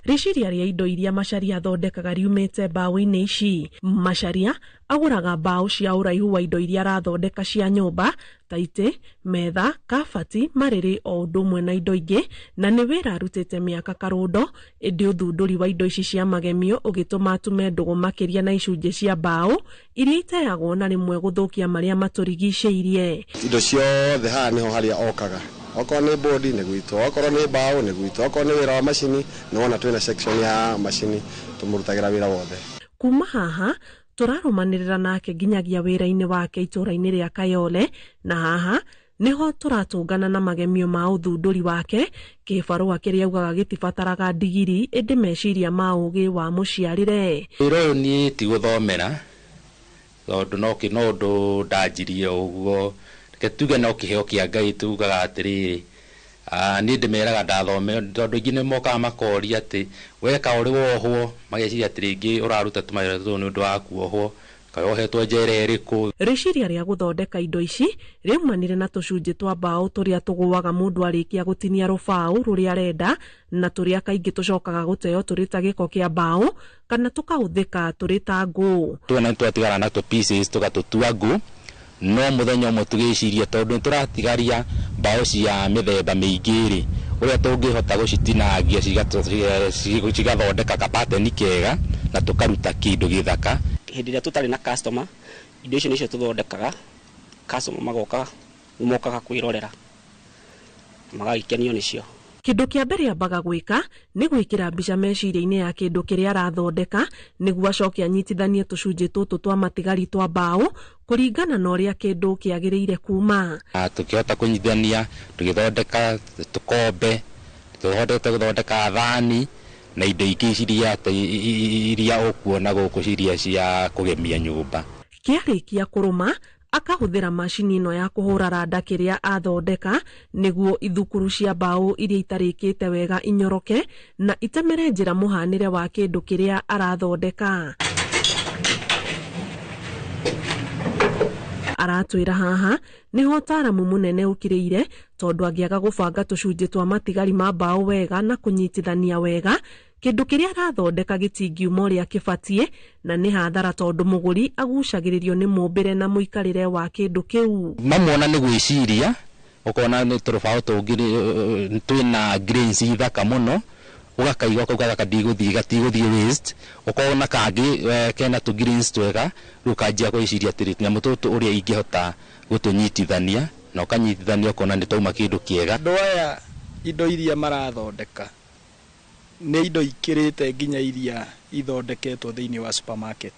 Rĩciria rĩa indo iria Macharia athondekaga riumĩte mbaũ-inĩ ici. Macharia agũraga mbaũ cia ũraihu wa indo iria arathondeka cia nyũmba ta itĩ, metha, kabati, marĩrĩ o ũndũ ũmwe na indo ingĩ, na nĩ wĩra arutĩte mĩaka karũndo, ĩndĩ ũthundũri wa indo ici cia magemio ũgĩtũma atume ndũgũ makĩria na icunjĩ cia mbaũ iria iteagwo na rĩmwe gũthũkia marĩa matũrigicĩirie. Indo ciothe haha nĩho harĩa okaga, okorwo nĩ bodi nĩ gwitũ, okorwo nĩ mbaũ nĩ gwitũ, okorwo nĩ wĩra wa macini nĩ wona twĩna section ya macini tũmũrutagĩra wĩra wothe. Kuma haha tũrarũmanĩrĩra nake nginyagia wĩra-inĩ wake itũũra-inĩ rĩa Kayole, na haha niho tũratũngana na magemio ma ũthundũri wake, kĩbarũa kĩrĩa augaga gĩtibataraga ndigiri ĩndĩ meciria ma ũgĩ wa mũciarĩre. Wĩra ũyũ niĩ ti gũthomera tondũ no ũndũ ndanjirie ũguo, reke tuge no kĩheo kĩa Ngai tugaga atĩrĩrĩ, niĩ ndĩmeraga ndathome tondũ aingĩ nĩ mokaga makoria atĩ weka ũrĩ wohwo, mageciria atĩ rĩngĩ ũraruta tũmawĩra tũtũ nĩ ũndũ wa kuohwo, kaĩ wohetwo njera ĩrĩkũ. Rĩciria rĩa gũthondeka indo ici rĩaumanire na tũcunjĩ twa mbaũ tũrĩa tũgũaga mũndũ arĩkia gũtinia rũbaũ rũrĩa arenda, na tũrĩa kaingĩ tũcokaga gũteo tũrĩ ta gĩko kĩa mbaũ kana tũkahũthĩka tũrĩ ta ngũ. Tuona nĩ twatigara na tũ pieces tũgatũtua ngũ, no mũthenya ũmwe tũgĩciria tondũ nĩtũratigaria mbaũ cia mĩthemba mĩingĩ rĩ, ũrĩa tũngĩhota gũcitinangia cigathondeka kapateni kega Na tũkaruta kĩndũ gĩthaka. Hĩndĩ ĩrĩa tũtarĩ na customer, indo icio nĩcio tũthondekaga, customer magoka mokaga kwĩrorera magagĩkenio nĩcio. Kĩndũ kĩa mbere ambaga gwĩka nĩ gwĩkĩra mbica meciria-inĩ ya kĩndũ kĩrĩa arathondeka nĩguo acoke anyitithanie tũcunjĩ tũtũ twa matigari twa mbaũ kũringana na ũrĩa kĩndũ kĩagĩrĩire kuma. Tũkĩhota kũnyitithania tũgĩthondeka tũkombe, tũhotete gũthondeka thani na indo ingĩ iria ũkuona gũkũ iria cia kũgemia nyũmba. Kĩarĩkia kũrũma akahũthĩra macini ĩno ya kũhũra randa kĩrĩa athondeka nĩguo ithukuru cia mbaũ iria itarĩkĩte wega inyoroke na itemere njĩra mũhanĩre wa kĩndũ kĩrĩa arathondeka. Aratwĩra haha nĩho ũtaaramu mũnene ũkirĩire tondũ angĩaga gũbanga tũcunjĩ twa matigari ma mbaũ wega na kũnyitithania wega kĩndũ kĩrĩa arathondeka gĩtingiuma ũrĩa kĩbatiĩ na nĩ hathara tondũ mũgũri agucagĩrĩrio nĩ mũmbĩre na mũikarĩre wa kĩndũ kĩu. Mamwona nĩ gwĩciria ũkona nĩ tũrũbaũ tũngĩ twĩna grains ithaka mũno ũgakaigua kau gathaka ndigũthiĩ gatigũthiĩ waste, ũkona kangĩ kena tũ grains twega rĩu ũkanjia gwĩciria atĩrĩ tũnyamũ tũtũ ũrĩa ingĩhota gũtũnyitithania na ũkanyitithania ũkona nĩ twauma kĩndũ kĩega. Andũ aya indo iria marathondeka nĩ indo ikĩrĩte nginya iria ithondeketwo thĩinĩ wa supermarket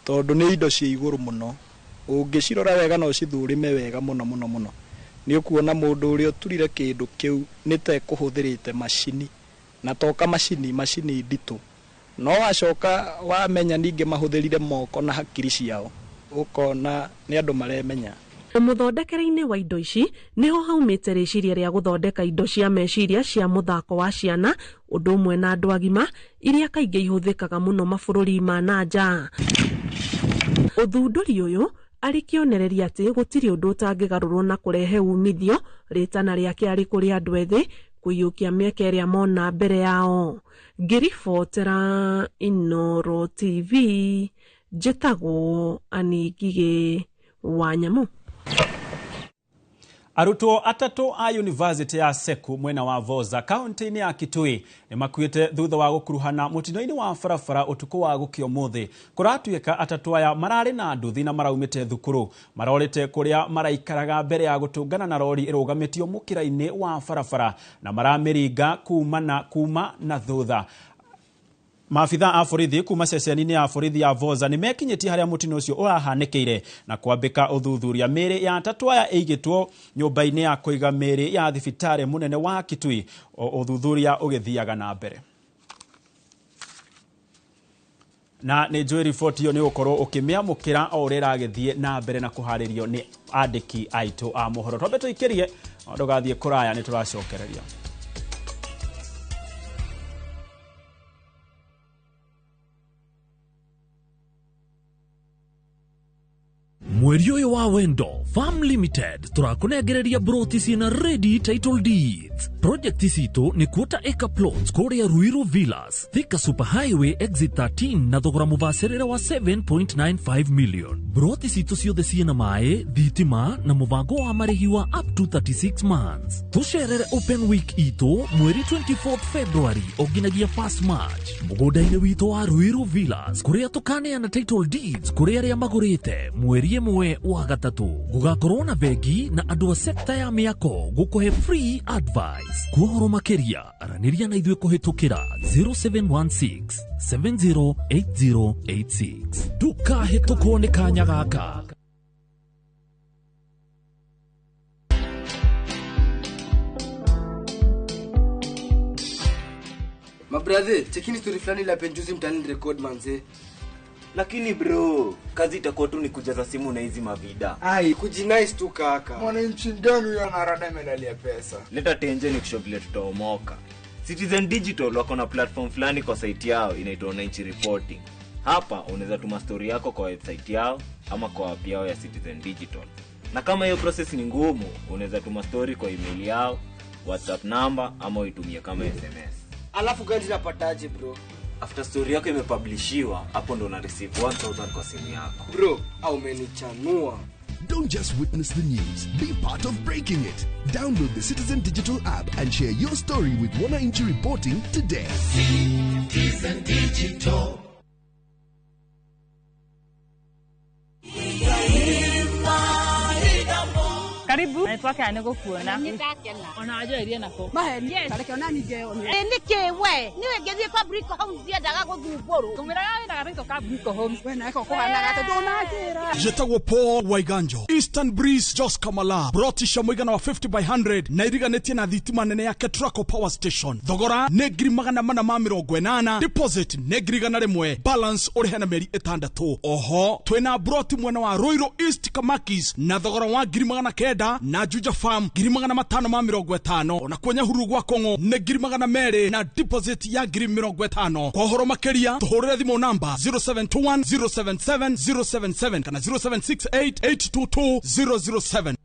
tondũ nĩ indo cia igũrũ mũno, ũngĩcirora wega na ũcithũrime wega mũno mũno mũno nĩ ũkuona mũndũ ũrĩa ũturire kĩndũ kĩu nĩ ta ekũhũthĩrĩte macini na toka macini nditũ, no wacoka wamenya ningĩ mahũthĩrire moko na hakiri ciao ũkona nĩ andũ maremenya. Mũthondekere-inĩ wa indo ici nĩho haumĩte rĩciria rĩa gũthondeka indo cia meciria cia mũthako wa ciana ũndũ ũmwe na andũ agima iria kaingĩ ihũthĩkaga mũno mabũrũri ma na nja. Ũthundũri ũyũ arĩ kĩonereria atĩ gũtirĩ ũndũ ũtangĩgarũrwo na kũrehe umithio, rĩtana rĩake arĩ kũrĩ andũ ethĩ kũiyũkia mĩeke ĩrĩa mona mbere yao. Ngĩribotera Inooro TV njĩtagwo Annie Ngigĩ wa Nyamu. Arutwo atatũ a University ya Seku mwena wa Voza kaunti-inĩ ya Kitui nĩ makuĩte thutha wa gũkuruhana mũtino-inĩ wa barabara ũtukũ wa gũkĩa ũmũthĩ. Kũratuĩka atatũ aya mararĩ na nduthi na maraumĩte thukuru marorĩte kũrĩa maraikaraga mbere ya gũtũngana na rori ĩrũgamĩtio mũkĩra-inĩ wa barabara na maramĩringa kuma na thutha. Maabitha a borithi kuma ceceni-inĩ ya borithi ya Voza nĩ mekinyĩtie harĩa mũtino ũcio ũrahanĩkĩire na kwambĩka ũthuthuria. Mĩĩrĩ ya atatũ aya ĩigĩtwo nyũmba-inĩ ya kũiga mĩĩrĩ ya thibitarĩ mũnene wa Kitui, ũthuthuria ũgĩthiaga na mbere. Na nĩ njũĩ riboti ĩyo nĩ ũgũkorwo ũkĩmĩamũkĩra o ũrĩa ĩragĩthiĩ na mbere na kũharĩrio nĩ andĩki aitũ a mohoro. Twambe tũikĩrie, ndũgathiĩ kũraya, nĩ tũracokereria. Mweri ũyũ wa wendo Farm Limited tũrakũnengereria broti ciĩna ready title deeds. Project citũ nĩ quarter acre plots kũrĩa Ruiru Villas, Thika Super Highway exit 13 na thogora mũbacĩrĩre wa 7.95 million. Broti citũ ciothe ciĩna maĩ, thitima na mũbango wa marĩhi wa up to 36 months. Tũcerere open week itũ mweri 24 February onginagia 1 March mũgũnda-inĩ witũ wa Ruiru Villas kũrĩa tũkaneana title deeds kũrĩ arĩa magũrĩte mweri ĩmwe wa gatatũ. Gũgakorwo na bengi na andũ a sekta ya mĩako gũkũhe free advice. Kuohoro makĩria aranĩria na ithuĩ kũhĩtũkĩra 0716 708086. Ndũkahĩtũkwo nĩ kanya gaka. Mabrathe, chekini story fulani la penjuzi mtani record manze. Lakini bro, kazi itakuwa tu ni kujaza simu na hizi mavida. Ai, kujinice tu kaka. Mwananchi mgani huyo anarada medali pesa? Leta tenje ni kusho vile tutaomoka. Citizen Digital wako na platform fulani kwa site yao inaitwa Wananchi Reporting. Hapa unaweza tuma story yako kwa website yao ama kwa app yao ya Citizen Digital. Na kama hiyo process ni ngumu, unaweza tuma story kwa email yao, WhatsApp number ama uitumie kama SMS. Alafu gani napataje bro? After story yako imepublishiwa, hapo ndo una receive 1000 kwa simu yako. Bro, au umenichanua. Don't just witness the news, be part of breaking it. Download the Citizen Digital app and share your story with Wananchi Reporting today. Citizen Digital. Karibu. Nĩ twakena nĩ gũkuona. Nĩ ndakena. Ona wanjoerie nako. Maheni. Tareke ona ningĩ one. Ĩ nĩkĩ we? Niwe ngĩthiĩ kwa Brico Homes ndiendaga gũthumbũrwo. Ngũmĩraga wĩra gathaitũ ka Brico Homes. We nawe ko kũhanaga atĩ ndũnanjĩra. Njĩtagwo Paul Waiganjo, Eastern Breeze Jos Kamala, broti cia mũigana wa 50 by 100 na iriganĩtie na thitima nene ya Ketraco Power Station. Thogora nĩ 480,000, deposit nĩ 100,000, balance ũrĩhe na mĩeri 6. Oho twĩna broti mwena wa Ruiru East Kamakis na thogora wa 900,000 na Juja Farm 550,000, ona kuo Nyahururu gwa Kong'o nĩ 200,000 na deposit ya 50,000. Kwa ũhoro makĩria tũhũrĩre thimũ namba 0721 077 077 kana 0768 822 007.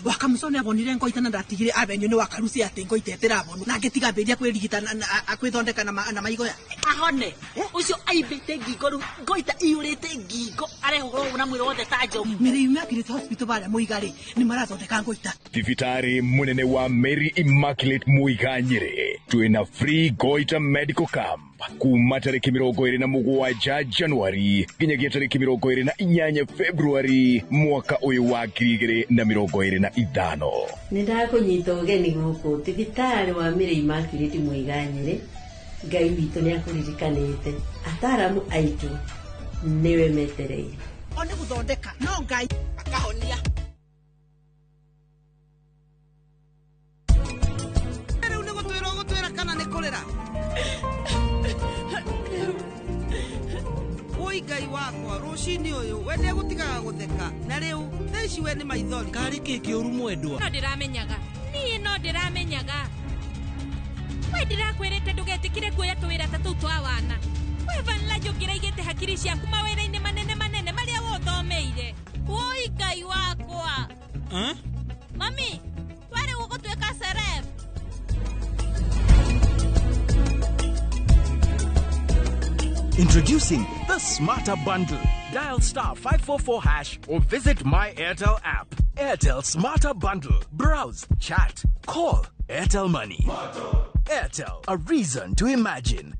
Wakamusone abonire ngoita na ndatigire avenue ni wakarusi ati ngoita itirabonwo na ngitiga mbiria kwirigita na kwithondeka na maigoya ahone ucio aimbite ngingo riu ngoita iyurite ngingo arehũrwo na mwĩrĩ wothe ta njogu. Mary Immaculate Hospital baria Muiga ri ni marathondeka ngoita. Thibitarĩ mũnene wa Mary Immaculate Muiga Nyĩrĩ twĩna free goita medical camp kuma tarĩki 27 Januari nginyagia tarĩki 28 Februari mwaka ũyũ wa 2025. Nĩ ndakũnyita ũgeni gũkũ thibitarĩ wa Mary Immaculate Muiga Nyĩrĩ. Ngai witũ nĩ akũririkanĩte, ataramu aitũ nĩwe metereire. O nĩ gũthondeka no Ngai akahonia. Rĩu nĩ gũtwĩra ũgũtwĩra kana nĩ kũrĩra? Woi Ngai wakwa, rũcinĩ ũyũ we ndegũtigaga gũtheka na rĩu thaa ici we nĩ maithori. Karĩ kĩ kĩũru mwendwa? No ndĩramenyaga, niĩ no ndĩramenyaga. We ndĩrakwĩrĩte ndũgetĩkĩre kuoya tũwĩra ta tũu twa wana. We Vanlajo ũngĩraigĩte hakiri ciaku mawĩra-inĩ manene manene marĩa wothomeire. Woi Ngai wakwa. Mami, warĩ ũgũtuĩka celeb. Introducing the Smarter Bundle. Dial star 544 hash or visit My Airtel app. Airtel Smarter Bundle. Browse, chat, call. Airtel Money. Airtel, a reason to imagine.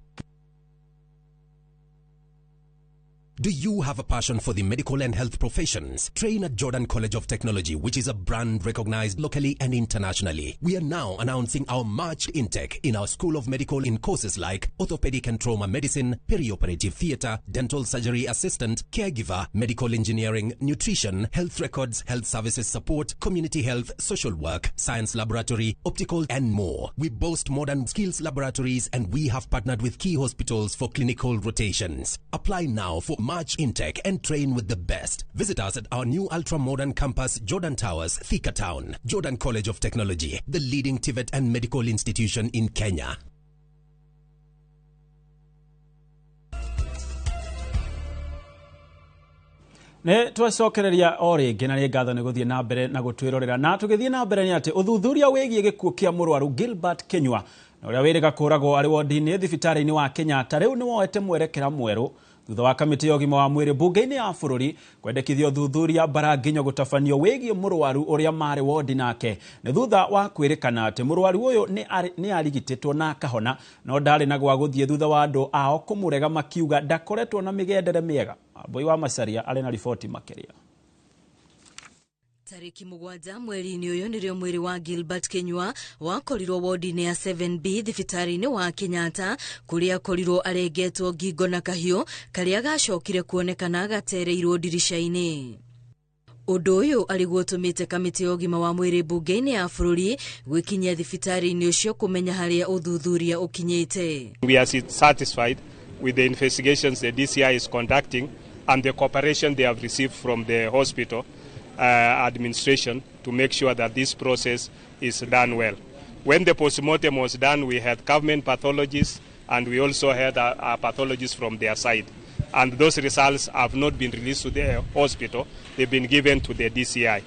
Do you have a passion for the medical and health professions? Train at Jordan College of Technology, which is a brand recognized locally and internationally. We are now announcing our March intake in our School of Medical in courses like orthopedic and trauma medicine, perioperative theater, dental surgery assistant, caregiver, medical engineering, nutrition, health records, health services support, community health, social work, science laboratory, optical, and more. We boast modern skills laboratories and we have partnered with key hospitals for clinical rotations. Apply now for March intake and train with the best. Visit us at our new ultra-modern campus, Jordan Towers, Thika Town. Jordan College of Technology, the leading TVET and medical institution in Kenya. Nĩ twacokereria o rĩngĩ na nĩ ngatho nĩ gũthiĩ na mbere na gũtwĩrorera. Na tũgĩthiĩ na mbere nĩ atĩ ũthuthuria wĩgiĩ gĩkuũ kĩa mũrwaru Gilbert Kinyua na ũrĩa wĩrĩga kũragwo arĩ wodi-inĩ thibitarĩ-inĩ wa Kenyatta rĩu nĩ woete mwerekera mwerũ thutha wa kamĩtĩ ya ũgima wa mwĩrĩ mbunge-inĩ ya bũrũri kwendekithia ũthuthuria mbaranginyo gũtabanio wĩgiĩ mũrwaru ũrĩa marĩ wodi nake nĩ thutha wa kwĩrĩkana atĩ mũrwaru ũyũ nĩ arigitĩtwo na akahona no ndarĩ na gwa gũthiĩ thutha wa andũ ao kũmũrega makiuga ndakoretwo na mĩgendere mĩega. Mbui wa Macharia arĩ na riboti makĩria. Tariki 7 mweri-inĩ ũyũ nĩrĩo mwĩrĩ wa Gilbert Kinyua wakorirwo wodi-inĩ ya 7B thibitarĩ-inĩ wa Kenyatta kũrĩa akorirwo arengetwo ngingo na kahiũ karĩa gacokire kuonekana gatereirwo ndirica-inĩ. Ũndũ ũyũ arĩguo ũtũmĩte kamĩtĩ ya ũgima wa mwĩrĩ mbunge-inĩ ya bũrũri gwĩkinyia thibitarĩ-inĩ ũcio kũmenya harĩa ũthuthuria ũkinyĩte. We are satisfied with the investigations the DCI is conducting and the cooperation they have received from the hospital administration to make sure that this process is done well. When the postmortem was done, we had government pathologists and we also had a pathologist from their side. And those results have not been released to the hospital. They've been given to the DCI.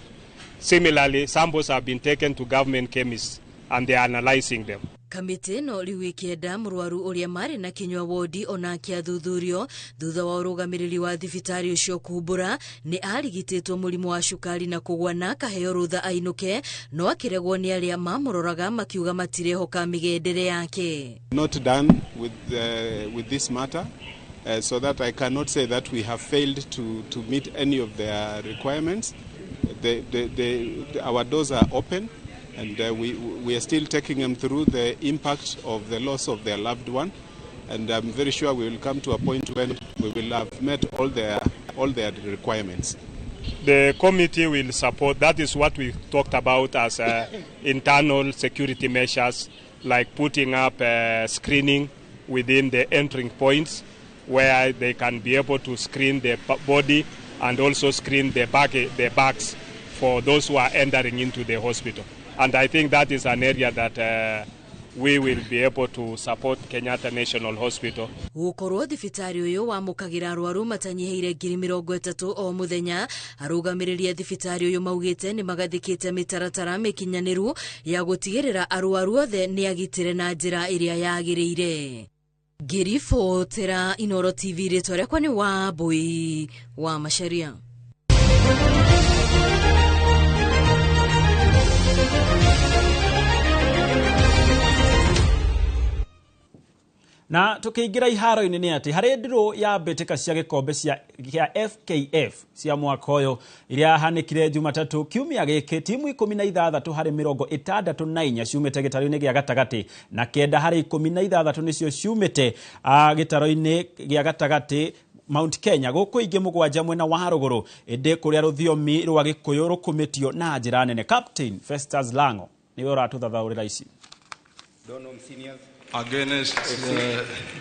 Similarly, samples have been taken to government chemists and they are analyzing them. Kamĩtĩ ĩno rĩu ĩkĩenda mũrwaru ũrĩa marĩ na Kinyua wodi onake athuthurio thutha wa ũrũgamĩrĩri wa thibitarĩ ũcio kumbũra nĩ arigitĩtwo mũrimũ wa cukari na kũgwa na akaheo rũtha ainũke no akĩregwo nĩ arĩa mamũroraga makiuga matirehoka mĩgendere yake. Not done with this matter. So that I cannot say that we have failed to meet any of their requirements. Our doors are open, and we are still taking them through the impact of the loss of their loved one. And I'm very sure we will come to a point when we will have met all their requirements. The committee will support. That is what we talked about as internal security measures, like putting up screening within the entering points where they can be able to screen the body and also screen the bags for those who are entering into the hospital. And I think that is an area that we will be able to support Kenyatta National Hospital. Gukorwo thibitari uyu wamukagira arwaru matanyiheire 30,000 o muthenya. Arugamiriri a thibitari uyu maugite ni magathikite mitaratara mikinyaniru ya gutigirira arwaru othe ni agitire na njira iria yagiriire. Ngiribotera Inooro TV, ritwa riakwa ni Wambui wa Macharia. Na tukiingira iharo-inĩ nĩ atĩ harĩ ndirũ ya mbĩtĩka cia gĩkombe kĩa FKF cia mwaka ũyũ iria yahanĩkire Jumatatũ kiumia gĩkĩ, timu 16 harĩ 64 ciumĩte gĩtarũ-inĩ gĩa gatagatĩ na 9 harĩ 16 nĩcio ciumĩte gĩtarũ-inĩ gĩa gatagatĩ Mount Kenya, gũkũ ingĩ 7 mwena wa rũgũrũ, ĩndĩ kũrĩa rũthiomi rwa Gĩkũyũ rũkumĩtio na njĩra nene. Captain Festus Lango nĩwe ũratũthathaũrĩra ici. Against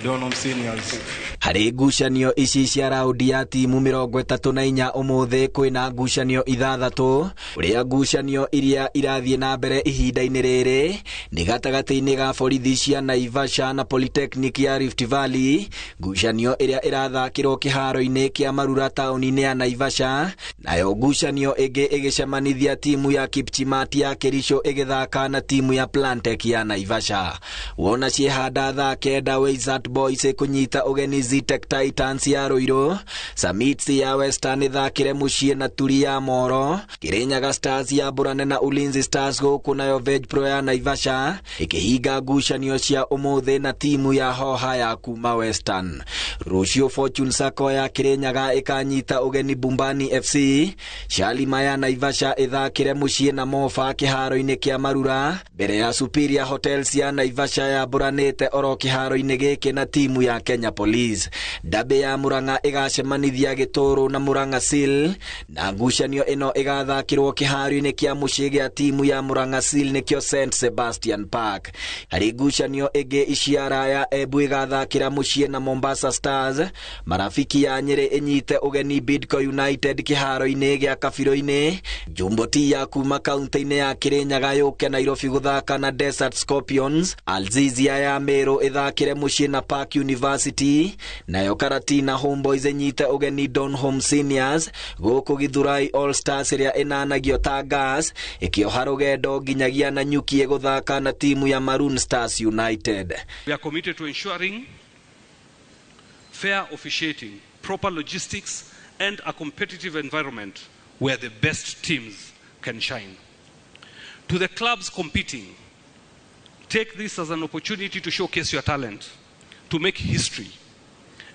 Donholm Seniors. Harĩ ngucanio ici cia raundi ya timu 34 ũmũthĩ kwĩna ngucanio 6, ũrĩa ngucanio iria irathiĩ na mbere ihinda-inĩ rĩrĩ nĩ gatagatĩ-inĩ ga borithi cia Naivasha na Polytechnic ya Rift Valley, ngucanio ĩrĩa ĩrathakĩrwo kĩharo-inĩ kĩa Marura taũni-inĩ ya Naivasha, nayo ngucanio ĩngĩ ĩgĩcemanithia timu ya Kipchimati ya Kericho ĩgĩthaka na timu ya Plantec ya Naivasha. Wona ciehanda thaa 9 Wizard Boys ĩkũnyita ũgeni Zetech Titans ya Ruiru, Summits ya Western ĩthakĩre mũciĩ na Turi ya Moro, Kirinyaga Stars ya Burane na Ulinzi Stars, gũkũ nayo Veg Pro ya Naivasha ĩkĩhinga ngucanio cia ũmũthĩ na timu ya Hoha ya kuma Western. Rũciũ Fortune Sacco ya Kirinyaga ĩkanyita ũgeni Bumbani FC, Shalima ya Naivasha ĩthakĩre mũciĩ na Mofa kĩharo-inĩ kĩa Marura, mbere ya Superior Hotels ya Naivasha ya Buranĩte oro kĩharo-inĩ gĩkĩ na timu ya Kenya Police. Ndabe ya Murang'a ĩgacemanithia Gĩtũrũ na Murang'a Seal, na ngucanio ĩno ĩgathakĩrwo kĩharo-inĩ kĩa mũciĩ gĩa timu ya Murang'a Seal nĩkĩo St Sebastian Park. Harĩ ngucanio ĩngĩ Iciara ya Embu ĩgathakĩra mũciĩ na Mombasa Stars, Marafiki ya Nyĩrĩ ĩnyite ũgeni Bidco United kĩharo-inĩ gĩa Kabirũ-inĩ, Jumbo T ya kuma kaunti-inĩ ya Kirinyaga yũke Nairobi gũthaka na Desert Scorpions, Alzizia ya Meru ĩthakĩre mũciĩ na Park University, nayo Karatina Homeboys ĩnyite ũgeni Donholm Seniors, gũkũ Githurai All Stars ĩrĩa ĩnanagio ta Gas ĩkĩoha rũgendo nginyagia Nanyuki ĩgũthaka na timu ya Maroon Stars United. We are committed to ensuring fair officiating, proper logistics and a competitive environment where the best teams can shine. To the clubs competing, take this as an opportunity to showcase your talent, to make history,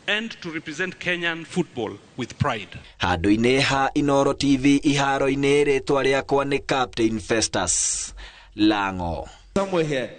and to represent Kenyan football with pride. Handũ-inĩ ha Inooro TV iharo-inĩ, rĩtwa rĩakwa nĩ Captain Festus Lango. Somewhere here.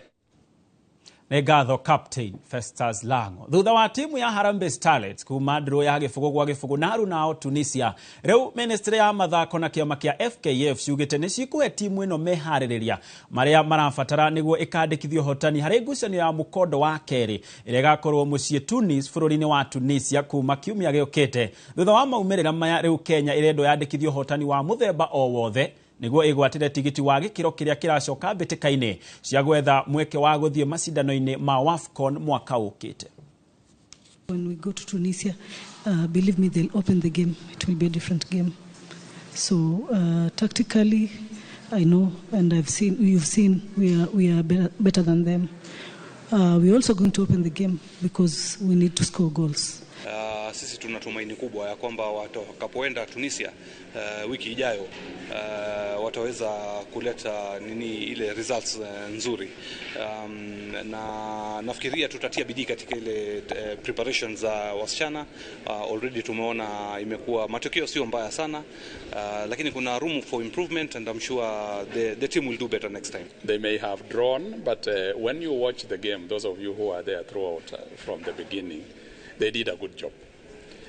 Nĩ ngatho Captain Festus Lango. Thutha wa timu ya Harambee Starlets kuma ndũrũ ya 0-0 na Arunao Tunisia, rĩu ministry ya mathako na kĩama kĩa FKF ciugĩte nĩ cikũhe timu ĩno meharĩrĩria marĩa marabatara nĩguo ĩkandĩkithio ũhotani harĩ ngucanio ya mũkondo wa kerĩ ĩrĩa ĩgakorwo mũciĩ Tunis bũrũri-inĩ wa Tunisia kuma kiumia gĩũkĩte. Thutha wa maumĩrĩra maya, rĩu Kenya ĩrendwo yandĩkithio ũhotani wa mũthemba o wothe nĩguo ĩgwatĩre tigiti wa gĩkĩro kĩrĩa kĩracoka mbĩtĩka-inĩ cia gwetha mweke wa gũthiĩ macindano-inĩ ma WAFCON mwaka ũkĩte. When we go to Tunisia, believe me, they'll open the game. It will be a different game. So tactically, I know, and I've seen, you've seen, we are better than them. We're also going to open the game because we need to score goals. Sisi tuna tumaini kubwa ya kwamba watakapoenda Tunisia wiki ijayo wataweza kuleta nini ile results nzuri. Na nafikiria tutatia bidii katika ile preparations za wasichana. Already tumeona imekuwa matokeo sio mbaya sana, lakini kuna room for improvement and I'm sure the team will do better next time. They may have drawn, but when you watch the game, those of you who are there throughout from the beginning, they did a good job.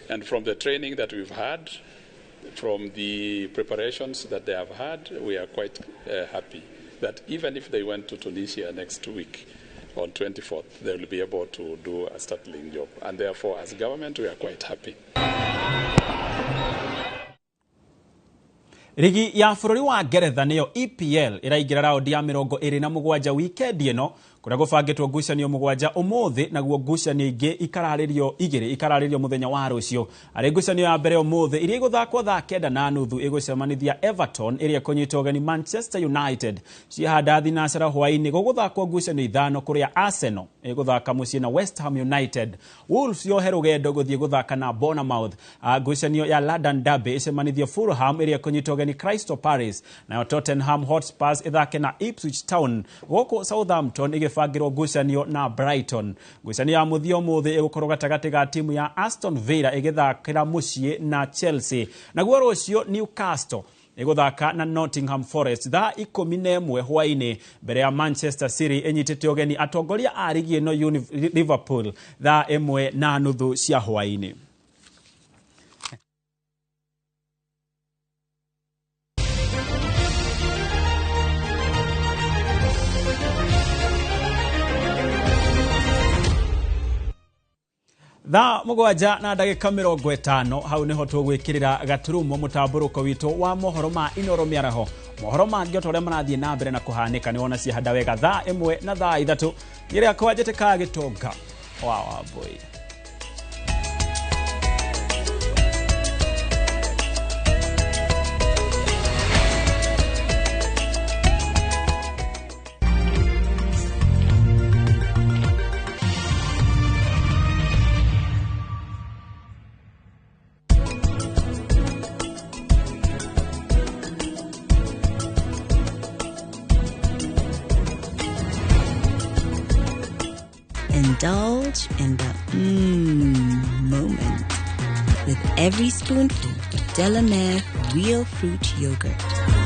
And from the training that we've had, from the preparations that they have had, we are quite happy that even if they went to Tunisia next week on 24th, they will be able to do a startling job. And therefore, as government, we are quite happy. Rigi ya bũrũri wa Ngeretha nĩyo EPL ĩraingĩra raundi ya 27 wikendi ĩno kũrĩa gũbangĩtwo ngucanio 7 ũmũthĩ, naguo ngucanio ingĩ ikararĩrio 2 ikararĩrio mũthenya wa rũciũ. Arĩ ngucanio ya mbere ũmũthĩ iria igũthakwo thaa 9:30 ĩgũcemanithia Everton ĩrĩa ĩkũnyita ũgeni Manchester United. Ciahanda thinacara hwaĩ-inĩ gũgũthakwo ngucanio 5 kũrĩa Arsenal ĩgũthaka mũciĩ na West Ham United. Wolves yohe rũgendo gũthiĩ gũthaka na Bournemouth. Ngucanio ya London Derby ĩcemanithie Fulham ĩrĩa ĩkũnyita ũgeni Crystal Palace, nayo Tottenham Hotspurs ĩthake na Ipswich Town, gũkũ Southampton ĩgĩbangĩrwo ngucanio na Brighton. Ngucanio ya mũthia ũmũthĩ ĩgũkorwo gatagatĩ ga timu ya Aston Villa ĩgĩthakĩra mũciĩ na Chelsea, naguo rũciũ Newcastle ĩgũthaka na Nottingham Forest thaa 11 hwaĩ-inĩ mbere ya Manchester City ĩnyitĩte ũgeni atongoria a rigi ĩno Liverpool thaa 1:30 cia hwaĩ-inĩ. Thaa 7:50 hau niho tũgwĩkĩrĩra gaturumo mũtambũrũko witũ wa mohoro ma Inoro mĩaraho. Mohoro mangĩ o ta ũrĩa marathiĩ na mbere na kũhanĩka nĩ wona ciahanda wega thaa 1 na thaa 3 rĩrĩa kwanjĩtĩkaga gĩtonga wa Wambũi. Indulge in the moment with every spoonful of Delamere Real Fruit Yogurt.